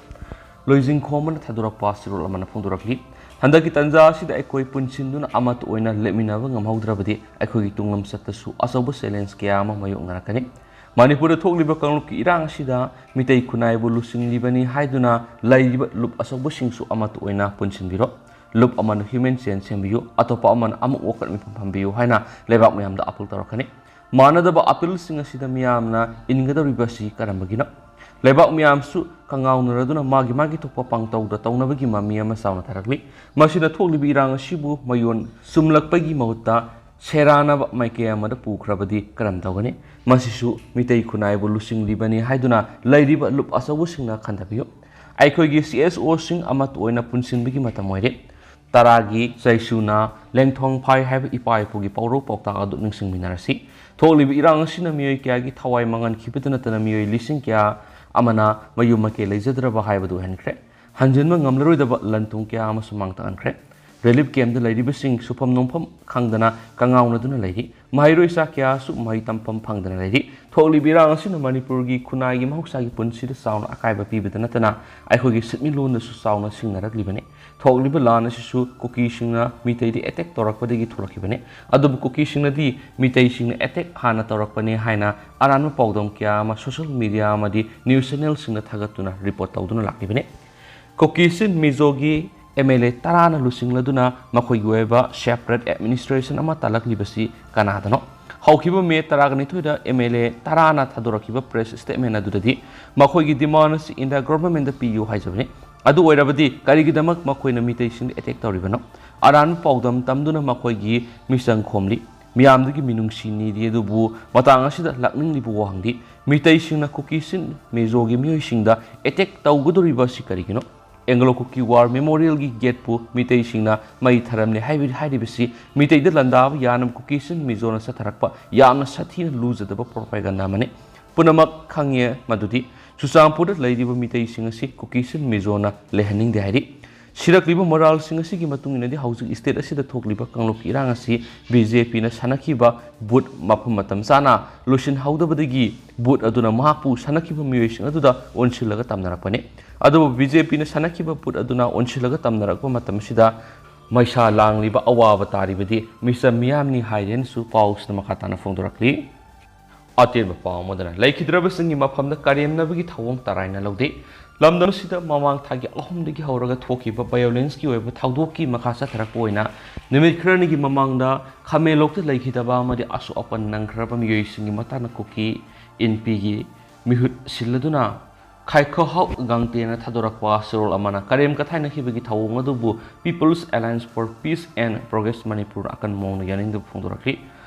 ꯂꯣꯏꯖꯤꯡꯈꯣꯝꯕꯅ ꯊꯥꯗꯣꯔꯛꯄ ꯆꯦꯔꯣꯜ ꯑꯃꯅ ꯐꯣꯡꯗꯣꯔꯛꯂꯤ꯫ ꯍꯟꯗꯛꯀꯤ ꯇꯥꯟꯖꯥ ꯑꯁꯤꯗ ꯑꯩꯈꯣꯏ ꯄꯨꯟꯁꯤꯟꯗꯨꯅ ꯑꯃꯠꯇ ꯑꯣꯏꯅ ꯂꯦꯞꯃꯤꯟꯅꯕ ꯉꯝꯍꯧꯗ꯭ꯔꯕꯗꯤ ꯑꯩꯈꯣꯏꯒꯤ ꯇꯨꯡꯂꯝꯆꯠꯇꯁꯨ ꯑꯆꯧꯕ ꯆꯦꯂꯦꯟꯖ ꯀꯌꯥ ꯑꯃ ꯃꯥꯌꯣꯛꯅꯔꯛꯀꯅꯤ꯫ ꯃꯅꯤꯄꯨꯔꯗ ꯊꯣꯛꯂꯤꯕ ꯀꯥꯡꯂꯨꯞꯀꯤ ꯏꯔꯥꯡ ꯑꯁꯤꯗ ꯃꯤꯇꯩ ꯈꯨꯟꯅꯥꯏꯕꯨ ꯂꯨꯆꯤꯡꯂꯤꯕꯅꯤ ꯍꯥꯏꯗꯨꯅ ꯂꯩꯔꯤꯕ ꯂꯨꯞ ꯑꯆꯧꯕꯁꯤꯡꯁꯨ ꯑꯃꯠꯇ ꯑꯣꯏꯅ ꯄꯨꯟꯁꯤꯟꯕꯤꯔꯣ꯫ ꯂꯨꯞ ꯑꯃꯅ human chain ꯁꯦꯝꯕꯤꯌꯨ, ꯑꯇꯣꯞꯄ ꯑꯃꯅ ꯑꯃꯨꯛ ꯋꯥꯀꯠ ꯃꯤꯐꯝ ꯐꯝꯕꯤꯌꯨ ꯍꯥꯏꯅ ꯂꯩꯕꯥꯛ ꯃꯌꯥꯝꯗ ꯑꯥꯄꯤꯜ ꯇꯧꯔꯛꯀꯅꯤ꯫ ꯃꯥꯟꯅꯗꯕ ꯑꯥꯄꯤꯜꯁꯤꯡ ꯑꯁꯤꯗ ꯃꯤꯌꯥꯝꯅ ꯏꯟꯒꯗꯧꯔꯤꯕꯁꯤ ꯀꯔꯝꯕꯒꯤꯅꯣ? ꯂꯩꯕꯥꯛ ꯃꯤꯌꯥꯝꯁꯨ ꯀꯉꯥꯎꯅꯔꯗꯨꯅ ꯃꯥꯒꯤ ꯃꯥꯒꯤ ꯊꯣꯛꯄ ꯄꯥꯡꯇꯧꯗ ꯇꯧꯅꯕꯒꯤ ꯃꯃꯤ ꯑꯃ ꯆꯥꯎꯅ ꯇꯥꯔꯛꯂꯤ꯫ ꯃꯁꯤꯅ ꯊꯣꯛꯂꯤꯕ ꯏꯔꯥꯡ ꯑꯁꯤꯕꯨ ꯃꯌꯣꯟ ꯆꯨꯝꯂꯛꯄꯒꯤ ꯃꯍꯨꯠꯇ ꯁꯦꯔꯥꯟꯅꯕ ꯃꯥꯏꯀꯩ ꯑꯃꯗ ꯄꯨꯈ꯭ꯔꯕꯗꯤ ꯀꯔꯝ ꯇꯧꯒꯅꯤ? ꯃꯁꯤꯁꯨ ꯃꯤꯇꯩ ꯈꯨꯟꯅꯥꯏꯕꯨ ꯂꯨꯆꯤꯡꯂꯤꯕꯅꯤ ꯍꯥꯏꯗꯨꯅ ꯂꯩꯔꯤꯕ ꯂꯨꯞ ꯑꯆꯧꯕꯁꯤꯡꯅ ꯈꯟꯊꯕꯤꯌꯨ꯫ ꯑꯩꯈꯣꯏꯒꯤ C S O ꯁꯤꯡ ꯑꯃꯠꯇ ꯑꯣꯏꯅ ꯄꯨꯟꯁꯤꯟꯕꯒꯤ ꯃꯇꯝ ꯑꯣꯏꯔꯦ꯫ ꯇꯔꯥꯒꯤ ꯆꯩꯁꯨꯅ ꯂꯦꯡꯊꯣꯡ ꯐꯥꯏ ꯍꯥꯏꯕ ꯏꯄꯥ ꯏꯄꯨꯒꯤ ꯄꯥꯎꯔꯧ ꯄꯥꯎꯇꯥꯛ ꯑꯗꯨ ꯅꯤꯡꯁꯤꯡꯃꯤꯟꯅꯔꯁꯤ꯫ ꯊꯣꯛꯂꯤꯕ ꯏꯔꯥꯡ ꯑꯁꯤꯅ ꯃꯤꯑꯣꯏ ꯀꯌꯥꯒꯤ ꯊꯋꯥꯏ ꯃꯥꯡꯍꯟꯈꯤꯕꯗꯇ ꯅꯠꯇꯅ ꯃꯤꯑꯣꯏ ꯂꯤꯁꯤꯡ ꯀꯌꯥ ꯑꯃꯅ ꯃꯌꯨꯝ ꯃꯀꯩ ꯂꯩꯖꯗ꯭ꯔꯕ ꯍꯥꯏꯕꯗꯨ ꯑꯣꯏꯍꯟꯈ꯭ꯔꯦ꯫ ꯍꯟꯖꯤꯟꯕ ꯉꯝꯂꯔꯣꯏꯗꯕ ꯂꯟ ꯊꯨꯝ ꯀꯌꯥ ꯑꯃꯁꯨ ꯃꯥꯡ ꯇꯥꯛꯍꯟꯈ꯭ꯔꯦ꯫ ꯔꯤꯂꯤꯐ ꯀꯦꯝꯞꯇ ꯂꯩꯔꯤꯕꯁꯤꯡ ꯁꯨꯐꯝ ꯅꯣꯝꯐꯝ ꯈꯪꯗꯅ ꯀꯉꯥꯎꯅꯗꯨꯅ ꯂꯩꯔꯤ꯫ ꯃꯍꯩꯔꯣꯏ ꯆꯥ ꯀꯌꯥꯁꯨ ꯃꯍꯩ ꯇꯝꯐꯝ ꯐꯪꯗꯅ ꯂꯩꯔꯤ꯫ ꯊꯣꯛꯂꯤꯕ ꯏꯔꯥꯡ ꯑꯁꯤꯅ ꯃꯅꯤꯄꯨꯔꯒꯤ ꯈꯨꯟꯅꯥꯏꯒꯤ ꯃꯍꯧꯁꯥꯒꯤ ꯄꯨꯟꯁꯤꯗ ꯆꯥꯎꯅ ꯑꯀꯥꯏꯕ ꯄꯤꯕꯗ ꯅꯠꯇꯅ ꯑꯩꯈꯣꯏꯒꯤ ꯁꯦꯟꯃꯤꯠꯂꯣꯟꯗꯁꯨ ꯆꯥꯎꯅ ꯁꯤꯡꯅꯔꯛꯂꯤꯕꯅꯤ꯫ ꯊꯣꯛꯂꯤꯕ ꯂꯥꯟ ꯑꯁꯤꯁꯨ ꯀꯨꯀꯤꯁꯤꯡꯅ ꯃꯤꯇꯩꯗ ꯑꯦꯇꯦꯛ ꯇꯧꯔꯛꯄꯗꯒꯤ ꯊꯣꯛꯂꯛꯈꯤꯕꯅꯤ꯫ ꯑꯗꯨꯕꯨ ꯀꯨꯀꯤꯁꯤꯡꯅꯗꯤ ꯃꯤꯇꯩꯁꯤꯡꯅ ꯑꯦꯇꯦꯛ ꯍꯥꯟꯅ ꯇꯧꯔꯛꯄꯅꯤ ꯍꯥꯏꯅ ꯑꯔꯥꯟꯕ ꯄꯥꯎꯗꯝ ꯀꯌꯥ ꯑꯃ ꯁꯣꯁꯤꯌꯦꯜ ꯃꯤꯗꯤꯌꯥ ꯑꯃꯗꯤ ꯅ꯭ꯌꯨꯁ ꯆꯦꯅꯦꯜꯁꯤꯡꯗ ꯊꯥꯒꯠꯇꯨꯅ ꯔꯤꯄꯣꯔꯠ ꯇꯧꯗꯨꯅ ꯂꯥꯛꯂꯤꯕꯅꯤ꯫ ꯀꯨꯀꯤꯁꯤꯡ ꯃꯤꯖꯣꯒꯤ M L A ꯇꯔꯥꯅ ꯂꯨꯆꯤꯡꯂꯗꯨꯅ ꯃꯈꯣꯏꯒꯤ ꯑꯣꯏꯕ ꯁꯦꯄꯔꯦꯠ ꯑꯦꯗꯃꯤꯅꯤꯁꯇ꯭ꯔꯦꯁꯟ ꯑꯃ ꯇꯥꯜꯂꯛꯂꯤꯕꯁꯤ ꯀꯅꯥꯗꯅꯣ? ꯍꯧꯈꯤꯕ ꯃꯦ ꯇꯔꯥꯒ ꯅꯤꯊꯣꯏꯗ M L A ꯇꯔꯥꯅ ꯊꯥꯗꯣꯔꯛꯈꯤꯕ ꯄ꯭ꯔꯦꯁ ꯁ꯭ꯇꯦꯠꯃꯦꯟ ꯑꯗꯨꯗꯗꯤ ꯃꯈꯣꯏꯒꯤ ꯗꯤꯃꯥꯟ ꯑꯁꯤ ꯏꯟꯗꯤꯌꯥ ꯒꯣꯚꯔꯟꯃꯦꯟꯗ ꯄꯤꯌꯨ ꯍꯥꯏꯖꯕꯅꯤ꯫ ꯑꯗꯨ ꯑꯣꯏꯔꯕꯗꯤ ꯀꯔꯤꯒꯤꯗꯃꯛ ꯃꯈꯣꯏꯅ ꯃꯤꯇꯩꯁꯤꯡꯗ ꯑꯦꯇꯦꯛ ꯇꯧꯔꯤꯕꯅꯣ? ꯑꯔꯥꯟꯕ ꯄꯥꯎꯗꯝ ꯇꯝꯗꯨꯅ ꯃꯈꯣꯏꯒꯤ ꯃꯤꯆꯪ ꯈꯣꯝꯂꯤ꯫ ꯃꯤꯌꯥꯝꯗꯒꯤ ꯃꯤꯅꯨꯡꯁꯤ ꯅꯤꯔꯤ꯫ ꯑꯗꯨꯕꯨ ꯃꯇꯥꯡ ꯑꯁꯤꯗ ꯂꯥꯛꯅꯤꯡꯂꯤꯕ ꯋꯥꯍꯪꯗꯤ, ꯃꯤꯇꯩꯁꯤꯡꯅ ꯀꯨꯀꯤꯁꯤꯡ ꯃꯤꯖꯣꯒꯤ ꯃꯤꯑꯣꯏꯁꯤꯡꯗ ꯑꯦꯇꯦꯛ ꯇꯧꯒꯗꯧꯔꯤꯕ ꯑꯁꯤ ꯀꯔꯤꯒꯤꯅꯣ? ꯑꯦꯡꯒ꯭ꯂꯣ ꯀꯨꯀꯤ ꯋꯥꯔ ꯃꯦꯃꯣꯔꯤꯌꯦꯜꯒꯤ ꯒꯦꯠꯄꯨ ꯃꯤꯇꯩꯁꯤꯡꯅ ꯃꯩ ꯊꯥꯔꯝꯂꯦ ꯍꯥꯏꯕ-, ꯍꯥꯏꯔꯤꯕꯁꯤ ꯃꯤꯇꯩꯗ ꯂꯥꯟꯗꯥꯕ ꯌꯥꯅꯕ ꯀꯨꯀꯤꯁꯤꯡ ꯃꯤꯖꯣꯅ ꯆꯠꯊꯔꯛꯄ ꯌꯥꯝꯅ ꯁꯥꯊꯤꯅ ꯂꯨꯖꯗꯕ ꯄ꯭ꯔꯣꯄꯥꯒꯥꯟꯗꯥ ꯑꯃꯅꯤ꯫ ꯄꯨꯝꯅꯃꯛ ꯈꯪꯉꯦ ꯃꯗꯨꯗꯤ ꯆꯨꯔꯆꯥꯟꯄꯨꯔꯗ ꯂꯩꯔꯤꯕ ꯃꯤꯇꯩꯁꯤꯡ ꯑꯁꯤ ꯀꯨꯀꯤꯁꯤꯡ ꯃꯤꯖꯣꯅ ꯂꯩꯍꯟꯅꯤꯡꯗꯦ ꯍꯥꯏꯔꯤ꯫ ꯁꯤꯔꯛꯂꯤꯕ ꯃꯔꯥꯜꯁꯤꯡ ꯑꯁꯤꯒꯤ ꯃꯇꯨꯡ ꯏꯟꯅꯗꯤ ꯍꯧꯖꯤꯛ ꯁ꯭ꯇꯦꯠ ꯑꯁꯤꯗ ꯊꯣꯛꯂꯤꯕ ꯀꯥꯡꯂꯨꯞꯀꯤ ꯏꯔꯥꯡ ꯑꯁꯤ B J Pꯅ ꯁꯥꯟꯅꯈꯤꯕ ꯚꯨꯠ ꯃꯐꯝ ꯃꯇꯝ ꯆꯥꯅ ꯂꯣꯏꯁꯤꯟꯍꯧꯗꯕꯗꯒꯤ ꯚꯨꯠ ꯑꯗꯨꯅ ꯃꯍꯥꯛꯄꯨ ꯁꯥꯟꯅꯈꯤꯕ ꯃꯤꯑꯣꯏꯁꯤꯡ ꯑꯗꯨꯗ ꯑꯣꯟꯁꯤꯜꯂꯒ ꯇꯝꯅꯔꯛꯄꯅꯤ꯫ ꯑꯗꯨꯕꯨ B J Pꯅ ꯁꯥꯟꯅꯈꯤꯕ ꯚꯨꯠ ꯑꯗꯨꯅ ꯑꯣꯟꯁꯤꯜꯂꯒ ꯇꯝꯅꯔꯛꯄ ꯃꯇꯝ ꯑꯁꯤꯗ ꯃꯩꯁꯥ ꯂꯥꯡꯂꯤꯕ ꯑꯋꯥꯕ ꯇꯥꯔꯤꯕꯗꯤ ꯃꯤꯆꯝ ꯃꯤꯌꯥꯝꯅꯤ ꯍꯥꯏꯔꯦꯅꯁꯨ ꯄꯥꯎꯁꯤꯅ ꯃꯈꯥ ꯇꯥꯅ ꯐꯣꯡꯗꯣꯔꯛꯂꯤ꯫ ꯑꯇꯦꯟꯕ ꯄꯥꯎ ꯑꯃꯗꯅ, ꯂꯩꯈꯤꯗ꯭ꯔꯕꯁꯤꯡꯒꯤ ꯃꯐꯝꯗ ꯀꯔꯦꯝꯅꯕꯒꯤ ꯊꯧꯑꯣꯡ ꯇꯔꯥꯏꯅ ꯂꯧꯗꯦ꯫ ꯂꯝꯗꯝ ꯑꯁꯤꯗ ꯃꯃꯥꯡ ꯊꯥꯒꯤ ꯑꯍꯨꯝꯗꯒꯤ ꯍꯧꯔꯒ ꯊꯣꯛꯈꯤꯕ violenceꯀꯤ ꯑꯣꯏꯕ ꯊꯧꯗꯣꯛꯀꯤ ꯃꯈꯥ ꯆꯠꯊꯔꯛꯄ ꯑꯣꯏꯅ ꯅꯨꯃꯤꯠ ꯈꯔꯅꯤꯒꯤ ꯃꯃꯥꯡꯗ ꯈꯥꯃꯦꯟꯂꯣꯛꯇ ꯂꯩꯈꯤꯗꯕ ꯑꯃꯗꯤ ꯑꯁꯣꯛ ꯑꯄꯟ ꯅꯪꯈ꯭ꯔꯕ ꯃꯤꯑꯣꯏꯁꯤꯡꯒꯤ ꯃꯇꯥꯡꯗ ꯀꯨꯀꯤ ꯏꯟꯄꯤꯒꯤ ꯃꯤꯍꯨꯠ ꯁꯤꯜꯂꯗꯨꯅ ꯈꯥꯏꯈꯣꯍꯥꯎ ꯒꯥꯡꯇꯦꯅ ꯊꯥꯗꯣꯔꯛꯄ ꯆꯦꯔꯣꯜ ꯑꯃꯅ ꯀꯔꯦꯝ ꯀꯊꯥꯏꯅꯈꯤꯕꯒꯤ ꯊꯧꯑꯣꯡ ꯑꯗꯨꯕꯨ People's Alliance for Peace and Progress Manipur ꯑꯀꯟꯕ ꯃꯑꯣꯡꯗ ꯌꯥꯅꯤꯡꯗꯕ ꯐꯣꯡꯗꯣꯔꯛꯂꯤ꯫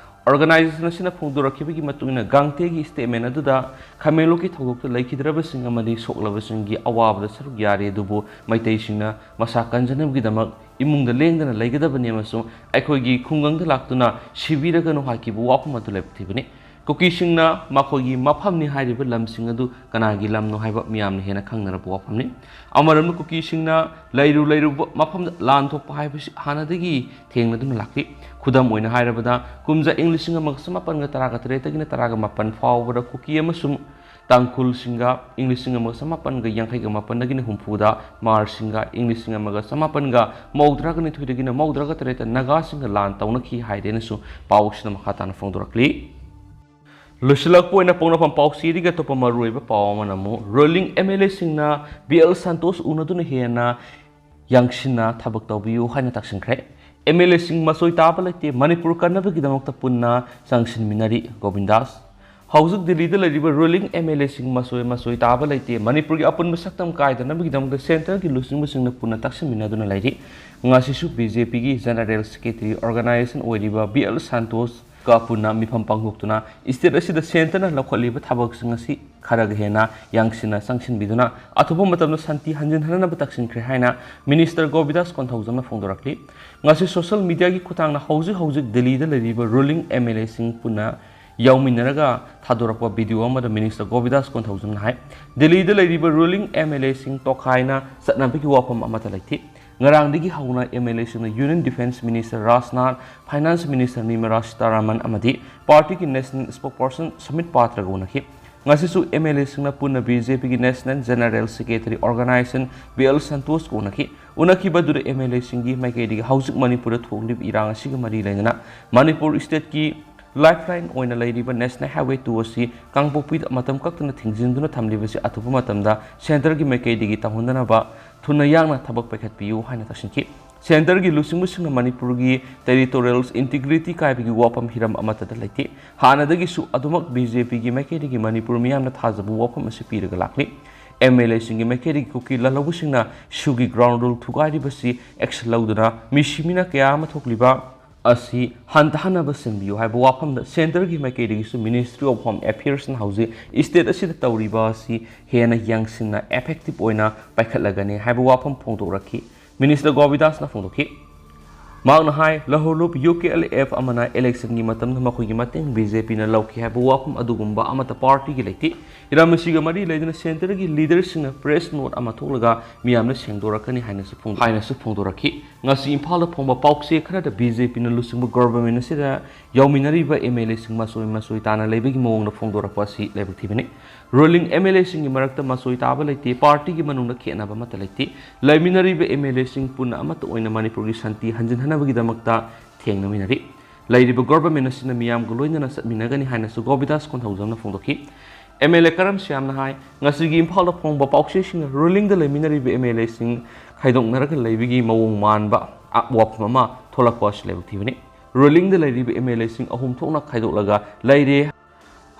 Organization ꯑꯁꯤꯅ ꯐꯣꯡꯗꯣꯔꯛꯈꯤꯕꯒꯤ ꯃꯇꯨꯡ ꯏꯟꯅ, ꯒꯥꯡꯇꯦꯒꯤ statement ꯑꯗꯨꯗ ꯈꯥꯃꯦꯟꯂꯣꯛꯀꯤ ꯊꯧꯗꯣꯛꯇ ꯂꯩꯈꯤꯗ꯭ꯔꯕꯁꯤꯡ ꯑꯃꯗꯤ ꯁꯣꯛꯂꯕꯁꯤꯡꯒꯤ ꯑꯋꯥꯕꯗ ꯁꯔꯨꯛ ꯌꯥꯔꯤ, ꯑꯗꯨꯕꯨ ꯃꯩꯇꯩꯁꯤꯡꯅ ꯃꯁꯥ ꯀꯟꯖꯅꯕꯒꯤꯗꯃꯛ ꯏꯃꯨꯡꯗ ꯂꯦꯡꯗꯅ ꯂꯩꯒꯗꯕꯅꯤ ꯑꯃꯁꯨꯡ ꯑꯩꯈꯣꯏꯒꯤ ꯈꯨꯡꯒꯪꯗ ꯂꯥꯛꯇꯨꯅ ꯁꯤꯕꯤꯔꯒꯅꯨ ꯍꯥꯏꯈꯤꯕ ꯋꯥꯐꯝ ꯑꯗꯨ ꯂꯦꯞꯊꯤꯕꯅꯤ꯫ ꯀꯨꯀꯤꯁꯤꯡꯅ ꯃꯈꯣꯏꯒꯤ ꯃꯐꯝꯅꯤ ꯍꯥꯏꯔꯤꯕ ꯂꯝꯁꯤꯡ ꯑꯗꯨ ꯀꯅꯥꯒꯤ ꯂꯝꯅꯣ ꯍꯥꯏꯕ ꯃꯤꯌꯥꯝꯅ ꯍꯦꯟꯅ ꯈꯪꯅꯔꯕ ꯋꯥꯐꯝꯅꯤ꯫ ꯑꯃꯔꯣꯝꯗ, ꯀꯨꯀꯤꯁꯤꯡꯅ ꯂꯩꯔꯨ ꯂꯩꯔꯨꯕ ꯃꯐꯝꯗ ꯂꯥꯟ ꯊꯣꯛꯄ ꯍꯥꯏꯕꯁꯤ ꯍꯥꯟꯅꯗꯒꯤ ꯊꯦꯡꯅꯗꯨꯅ ꯂꯥꯛꯂꯤ꯫ ꯈꯨꯗꯝ ꯑꯣꯏꯅ ꯍꯥꯏꯔꯕꯗ, ꯀꯨꯝꯖꯥ ꯏꯪ ꯂꯤꯁꯤꯡ ꯑꯃꯒ ꯆꯃꯥꯄꯟꯒ ꯇꯔꯥꯒ ꯇꯔꯦꯠꯇꯒꯤꯅ ꯇꯔꯥꯒ ꯃꯥꯄꯟ ꯐꯥꯎꯕꯗ ꯀꯨꯀꯤ ꯑꯃꯁꯨꯡ ꯇꯥꯡꯈꯨꯜꯁꯤꯡꯒ, ꯏꯪ ꯂꯤꯁꯤꯡ ꯑꯃꯒ ꯆꯃꯥꯄꯟꯒ ꯌꯥꯡꯈꯩꯒ ꯃꯥꯄꯟꯗꯒꯤꯅ ꯍꯨꯝꯐꯨꯗ ꯃꯥꯔꯁꯤꯡꯒ, ꯏꯪ ꯂꯤꯁꯤꯡ ꯑꯃꯒ ꯆꯃꯥꯄꯟꯒ ꯃꯧꯗ꯭ꯔꯥꯒ ꯅꯤꯊꯣꯏꯗꯒꯤꯅ ꯃꯧꯗ꯭ꯔꯥꯒ ꯇꯔꯦꯠꯇ ꯅꯥꯒꯥꯁꯤꯡꯒ ꯂꯥꯟ ꯇꯧꯅꯈꯤ ꯍꯥꯏꯔꯦꯅꯁꯨ ꯄꯥꯎꯁꯤꯅ ꯃꯈꯥ ꯇꯥꯅ ꯐꯣꯡꯗꯣꯔꯛꯂꯤ꯫ ꯂꯣꯏꯁꯤꯜꯂꯛꯄ ꯑꯣꯏꯅ ꯄꯣꯛꯅꯐꯝ ꯄꯥꯎꯆꯦꯗꯒꯤ ꯑꯇꯣꯞꯄ ꯃꯔꯨꯑꯣꯏꯕ ꯄꯥꯎ ꯑꯃꯅ ꯑꯃꯨꯛ ꯔꯨꯂꯤꯡ ꯑꯦꯝ ꯑꯦꯜ ꯑꯦꯁꯤꯡꯅ ꯕꯤ ꯑꯦꯜ ꯁꯟꯇꯣꯁ ꯎꯅꯗꯨꯅ ꯍꯦꯟꯅ ꯌꯥꯡꯁꯤꯟꯅ ꯊꯕꯛ ꯇꯧꯕꯤꯌꯨ ꯍꯥꯏꯅ ꯇꯛꯁꯤꯟꯈ꯭ꯔꯦ꯫ ꯑꯦꯝ ꯑꯦꯜ ꯑꯦꯁꯤꯡ ꯃꯆꯣꯏ ꯇꯥꯕ ꯂꯩꯇꯦ, ꯃꯅꯤꯄꯨꯔ ꯀꯟꯅꯕꯒꯤꯗꯃꯛꯇ ꯄꯨꯟꯅ ꯆꯪꯁꯤꯟꯃꯤꯟꯅꯔꯤ, ꯒꯣꯕꯤꯟꯗꯥꯁ꯫ ꯍꯧꯖꯤꯛ ꯗꯤꯜꯂꯤꯗ ꯂꯩꯔꯤꯕ ꯔꯨꯂꯤꯡ ꯑꯦꯝ ꯑꯦꯜ ꯑꯦꯁꯤꯡ ꯃꯆꯣꯏ ꯃꯆꯣꯏ ꯇꯥꯕ ꯂꯩꯇꯦ, ꯃꯅꯤꯄꯨꯔꯒꯤ ꯑꯄꯨꯟꯕ ꯁꯛꯇꯝ ꯀꯥꯏꯗꯅꯕꯒꯤꯗꯃꯛꯇ ꯁꯦꯟꯇꯔꯒꯤ ꯂꯨꯆꯤꯡꯕꯁꯤꯡꯅ ꯄꯨꯟꯅ ꯇꯛꯁꯤꯟꯃꯤꯟꯅꯗꯨꯅ ꯂꯩꯔꯤ꯫ ꯉꯁꯤꯁꯨ ꯕꯤ ꯖꯦ ꯄꯤꯒꯤ ꯖꯦꯅꯔꯦꯜ ꯁꯦꯀ꯭ꯔꯦꯇꯔꯤ ꯑꯣꯔꯒꯅꯥꯏꯖꯦꯁꯟ ꯑꯣꯏꯔꯤꯕ ꯕꯤ ꯑꯦꯜ ꯁꯟꯇꯣꯁ ꯀ ꯄꯨꯟꯅ ꯃꯤꯐꯝ ꯄꯥꯡꯊꯣꯛꯇꯨꯅ ꯁ꯭ꯇꯦꯠ ꯑꯁꯤꯗ ꯁꯦꯟꯇꯔꯅ ꯂꯧꯈꯠꯂꯤꯕ ꯊꯕꯛꯁꯤꯡ ꯑꯁꯤ ꯈꯔꯒ ꯍꯦꯟꯅ ꯌꯥꯡꯁꯤꯟꯅ ꯆꯪꯁꯤꯟꯕꯤꯗꯨꯅ ꯑꯊꯨꯕ ꯃꯇꯝꯗ ꯁꯥꯟꯇꯤ ꯍꯟꯖꯤꯟꯍꯟꯅꯕ ꯇꯛꯁꯤꯟꯈ꯭ꯔꯦ ꯍꯥꯏꯅ ꯃꯤꯅꯤꯁꯇꯔ ꯒꯣꯕꯤꯗꯥꯁ ꯀꯣꯟꯊꯧꯖꯝꯅ ꯐꯣꯡꯗꯣꯔꯛꯂꯤ꯫ ꯉꯁꯤ ꯁꯣꯁꯤꯌꯦꯜ ꯃꯤꯗꯤꯌꯥꯒꯤ ꯈꯨꯠꯊꯥꯡꯗ ꯍꯧꯖꯤꯛ ꯍꯧꯖꯤꯛ ꯗꯤꯜꯂꯤꯗ ꯂꯩꯔꯤꯕ ꯔꯨꯂꯤꯡ ꯑꯦꯝ ꯑꯦꯜ ꯑꯦꯁꯤꯡ ꯄꯨꯟꯅ ꯌꯥꯎꯃꯤꯟꯅꯔꯒ ꯊꯥꯗꯣꯔꯛꯄ ꯚꯤꯗꯤꯑꯣ ꯑꯃꯗ ꯃꯤꯅꯤꯁꯇꯔ ꯒꯣꯕꯤꯗꯥꯁ ꯀꯣꯟꯊꯧꯖꯝꯅ ꯍꯥꯏ, ꯗꯤꯜꯂꯤꯗ ꯂꯩꯔꯤꯕ ꯔꯨꯂꯤꯡ ꯑꯦꯝ ꯑꯦꯜ ꯑꯦꯁꯤꯡ ꯇꯣꯈꯥꯏꯅ ꯆꯠꯅꯕꯒꯤ ꯋꯥꯐꯝ ꯑꯃꯠꯇ ꯂꯩꯇꯦ꯫ ꯉꯔꯥꯡꯗꯒꯤ ꯍꯧꯅ ꯑꯦꯝ ꯑꯦꯜ ꯑꯦꯁꯤꯡꯅ union defence minister Rajnath, finance minister Nirmala Sitharaman ꯑꯃꯗꯤ ꯄꯥꯔꯇꯤꯒꯤ ꯅꯦꯁꯅꯦꯜ ꯁ꯭ꯄꯣꯛꯄꯔꯁꯟ ꯁꯃꯤꯠ ꯄꯥꯇ꯭ꯔꯒ ꯎꯅꯈꯤ꯫ ꯉꯁꯤꯁꯨ ꯑꯦꯝ ꯑꯦꯜ ꯑꯦꯁꯤꯡꯅ ꯄꯨꯟꯅ ꯕꯤ ꯖꯦ ꯄꯤꯒꯤ national general secretary organisation B L ꯁꯟꯇꯣꯁꯀ ꯎꯅꯈꯤ꯫ ꯎꯅꯈꯤꯕ ꯑꯗꯨꯗ ꯑꯦꯝ ꯑꯦꯜ ꯑꯦꯁꯤꯡꯒꯤ ꯃꯥꯏꯀꯩꯗꯒꯤ ꯍꯧꯖꯤꯛ ꯃꯅꯤꯄꯨꯔꯗ ꯊꯣꯛꯂꯤꯕ ꯏꯔꯥꯡ ꯑꯁꯤꯒ ꯃꯔꯤ ꯂꯩꯅꯅ ꯃꯅꯤꯄꯨꯔ ꯁ꯭ꯇꯦꯠꯀꯤ Lifeline ꯑꯣꯏꯅ ꯂꯩꯔꯤꯕ National Highway two ꯑꯁꯤ ꯀꯥꯡꯄꯣꯛꯄꯤꯗ ꯃꯇꯝ ꯀꯛꯇꯅ ꯊꯤꯡꯖꯤꯟꯗꯨꯅ ꯊꯝꯂꯤꯕꯁꯤ ꯑꯊꯨꯕ ꯃꯇꯝꯗ centreꯒꯤ ꯃꯥꯏꯀꯩꯗꯒꯤ ꯇꯧꯍꯟꯗꯅꯕ ꯊꯨꯅ ꯌꯥꯡꯅ ꯊꯕꯛ ꯄꯥꯏꯈꯠꯄꯤꯌꯨ ꯍꯥꯏꯅ ꯇꯛꯁꯤꯟꯈꯤ꯫ Centreꯒꯤ ꯂꯨꯆꯤꯡꯕꯁꯤꯡꯅ ꯃꯅꯤꯄꯨꯔꯒꯤ territorial integrity ꯀꯥꯏꯕꯒꯤ ꯋꯥꯐꯝ ꯍꯤꯔꯝ ꯑꯃꯠꯇꯗ ꯂꯩꯇꯦ꯫ ꯍꯥꯟꯅꯗꯒꯤꯁꯨ ꯑꯗꯨꯃꯛ BJPꯒꯤ ꯃꯥꯏꯀꯩꯗꯒꯤ ꯃꯅꯤꯄꯨꯔ ꯃꯤꯌꯥꯝꯅ ꯊꯥꯖꯕ ꯋꯥꯐꯝ ꯑꯁꯤ ꯄꯤꯔꯒ ꯂꯥꯛꯂꯤ꯫ MLAꯁꯤꯡꯒꯤ ꯃꯥꯏꯀꯩꯗꯒꯤ ꯀꯨꯀꯤ ꯂꯥꯜꯍꯧꯕꯁꯤꯡꯅ ꯁꯤꯌꯨꯒꯤ ground rule ꯊꯨꯒꯥꯏꯔꯤꯕꯁꯤ action ꯂꯧꯗꯨꯅ ꯃꯤꯁꯤ ꯃꯤꯅ ꯀꯌꯥ ꯑꯃ ꯊꯣꯛꯂꯤꯕ ꯑꯁꯤ ꯍꯟꯊꯍꯟꯅꯕ ꯁꯦꯝꯕꯤꯌꯨ ꯍꯥꯏꯕ ꯋꯥꯐꯝꯗ centreꯒꯤ ꯃꯥꯏꯀꯩꯗꯒꯤꯁꯨ Ministry of Home Affairsꯅ ꯍꯧꯖꯤꯛ state ꯑꯁꯤꯗ ꯇꯧꯔꯤꯕ ꯑꯁꯤ ꯍꯦꯟꯅ ꯌꯥꯡꯁꯤꯟꯅ effective ꯑꯣꯏꯅ ꯄꯥꯏꯈꯠꯂꯒꯅꯤ ꯍꯥꯏꯕ ꯋꯥꯐꯝ ꯐꯣꯡꯗꯣꯛꯂꯛꯈꯤ꯫ Minister ꯒꯣꯕꯤꯗꯥꯁꯅ ꯐꯣꯡꯗꯣꯛꯈꯤ꯫ ꯃꯍꯥꯛꯅ ꯍꯥꯏ, ꯂꯍꯧꯂꯨꯞ UKLF ꯑꯃꯅ electionꯒꯤ ꯃꯇꯝꯗ ꯃꯈꯣꯏꯒꯤ ꯃꯇꯦꯡ BJPꯅ ꯂꯧꯈꯤ ꯍꯥꯏꯕ ꯋꯥꯐꯝ ꯑꯗꯨꯒꯨꯝꯕ ꯑꯃꯠꯇ partyꯒꯤ ꯂꯩꯇꯦ꯫ ꯍꯤꯔꯝ ꯑꯁꯤꯒ ꯃꯔꯤ ꯂꯩꯅꯅ centreꯒꯤ leaderꯁꯤꯡꯅ press note ꯑꯃ ꯊꯣꯛꯂꯒ ꯃꯤꯌꯥꯝꯅ ꯁꯦꯡꯗꯣꯔꯛꯀꯅꯤ ꯍꯥꯏꯅꯁꯨ ꯐꯣꯡ-, ꯍꯥꯏꯅꯁꯨ ꯐꯣꯡꯗꯣꯔꯛꯈꯤ꯫ ꯉꯁꯤ ꯏꯝꯐꯥꯜꯗ ꯐꯣꯡꯕ ꯄꯥꯎꯆꯦ ꯈꯔꯗ BJPꯅ ꯂꯨꯆꯤꯡꯕ government ꯑꯁꯤꯗ ꯌꯥꯎꯃꯤꯟꯅꯔꯤꯕ MLAꯁꯤꯡ ꯃꯆꯣꯏ ꯃꯆꯣꯏ ꯇꯥꯅ ꯂꯩꯕꯒꯤ ꯃꯑꯣꯡꯗ ꯐꯣꯡꯗꯣꯔꯛꯄ ꯑꯁꯤ ꯂꯥꯏꯕꯛ ꯊꯤꯕꯅꯤ꯫ Ruling MLAꯁꯤꯡꯒꯤ ꯃꯔꯛꯇ ꯃꯆꯣꯏ ꯇꯥꯕ ꯂꯩꯇꯦ, partyꯒꯤ ꯃꯅꯨꯡꯗ ꯈꯦꯠꯅꯕ ꯑꯃꯠꯇ ꯂꯩꯇꯦ꯫ ꯂꯩꯃꯤꯟꯅꯔꯤꯕ MLAꯁꯤꯡ ꯄꯨꯟꯅ ꯑꯃꯠꯇ ꯑꯣꯏꯅ ꯃꯅꯤꯄꯨꯔꯒꯤ ꯁꯥꯟꯇꯤ ꯍꯟꯖꯤꯟꯍꯟꯅꯕꯒꯤꯗꯃꯛꯇ ꯊꯦꯡꯅꯃꯤꯟꯅꯔꯤ꯫ ꯂꯩꯔꯤꯕ government ꯑꯁꯤꯅ ꯃꯤꯌꯥꯝꯒ ꯂꯣꯏꯅꯅ ꯆꯠꯃꯤꯟꯅꯒꯅꯤ ꯍꯥꯏꯅꯁꯨ ꯒꯣꯕꯤꯗꯥꯁ ꯀꯣꯟꯊꯧꯖꯝꯅ ꯐꯣꯡꯗꯣꯛꯈꯤ꯫ MLA ꯀꯔꯝ ꯁ꯭ꯌꯥꯝꯅ ꯍꯥꯏ, ꯉꯁꯤꯒꯤ ꯏꯝꯐꯥꯜꯗ ꯐꯣꯡꯕ ꯄꯥꯎꯆꯦꯁꯤꯡꯅ rulingꯗ ꯂꯩꯃꯤꯟꯅꯔꯤꯕ MLAꯁꯤꯡ ꯈꯥꯏꯗꯣꯛꯅꯔꯒ ꯂꯩꯕꯒꯤ ꯃꯑꯣꯡ ꯃꯥꯟꯕ ꯋꯥꯐꯝ ꯑꯃ ꯊꯣꯛꯂꯛꯄ ꯑꯁꯤ ꯂꯥꯏꯕꯛ ꯊꯤꯕꯅꯤ꯫ Rulingꯗ ꯂꯩꯔꯤꯕ MLAꯁꯤꯡ ꯑꯍꯨꯝ ꯊꯣꯛꯅ ꯈꯥꯏꯗꯣꯛꯂꯒ ꯂꯩꯔꯦ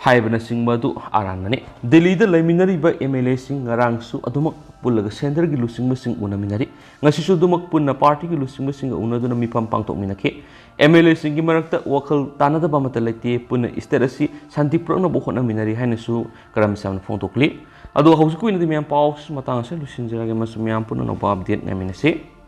ꯍꯥꯏꯕꯅꯆꯤꯡꯕ ꯑꯗꯨ ꯑꯔꯥꯟꯕꯅꯤ꯫ ꯗꯤꯜꯂꯤꯗ ꯂꯩꯃꯤꯟꯅꯔꯤꯕ MLAꯁꯤꯡ ꯉꯔꯥꯡꯁꯨ ꯑꯗꯨꯃꯛ ꯄꯨꯜꯂꯒ centreꯒꯤ ꯂꯨꯆꯤꯡꯕꯁꯤꯡ ꯎꯅꯃꯤꯟꯅꯔꯤ꯫ ꯉꯁꯤꯁꯨ ꯑꯗꯨꯃꯛ ꯄꯨꯟꯅ partyꯒꯤ ꯂꯨꯆꯤꯡꯕꯁꯤꯡꯒ ꯎꯅꯗꯨꯅ ꯃꯤꯐꯝ ꯄꯥꯡꯊꯣꯛꯃꯤꯟꯅꯈꯤ꯫ MLAꯁꯤꯡꯒꯤ ꯃꯔꯛꯇ ꯋꯥꯈꯜ ꯇꯥꯅꯗꯕ ꯑꯃꯠꯇ ꯂꯩꯇꯦ, ꯄꯨꯟꯅ state ꯑꯁꯤ ꯁꯥꯟꯇꯤ ꯄꯨꯔꯛꯅꯕ ꯍꯣꯠꯅꯃꯤꯟꯅꯔꯤ ꯍꯥꯏꯅꯁꯨ ꯀꯔꯝ ꯁ꯭ꯌꯥꯝꯅ ꯐꯣꯡꯗꯣꯛꯂꯤ꯫ ꯑꯗꯣ ꯍꯧꯖꯤꯛꯀꯤ ꯑꯣꯏꯅꯗꯤ ꯃꯌꯥꯝ ꯄꯥꯎ ꯃꯇꯥꯡ ꯑꯁꯤꯗ ꯂꯣꯏꯁꯤꯟꯖꯔꯒꯦ, ꯃꯁꯤ ꯃꯌꯥꯝ ꯄꯨꯟꯅ ꯑꯅꯧꯕ update ꯉꯥꯏꯃꯤꯟꯅꯁꯤ꯫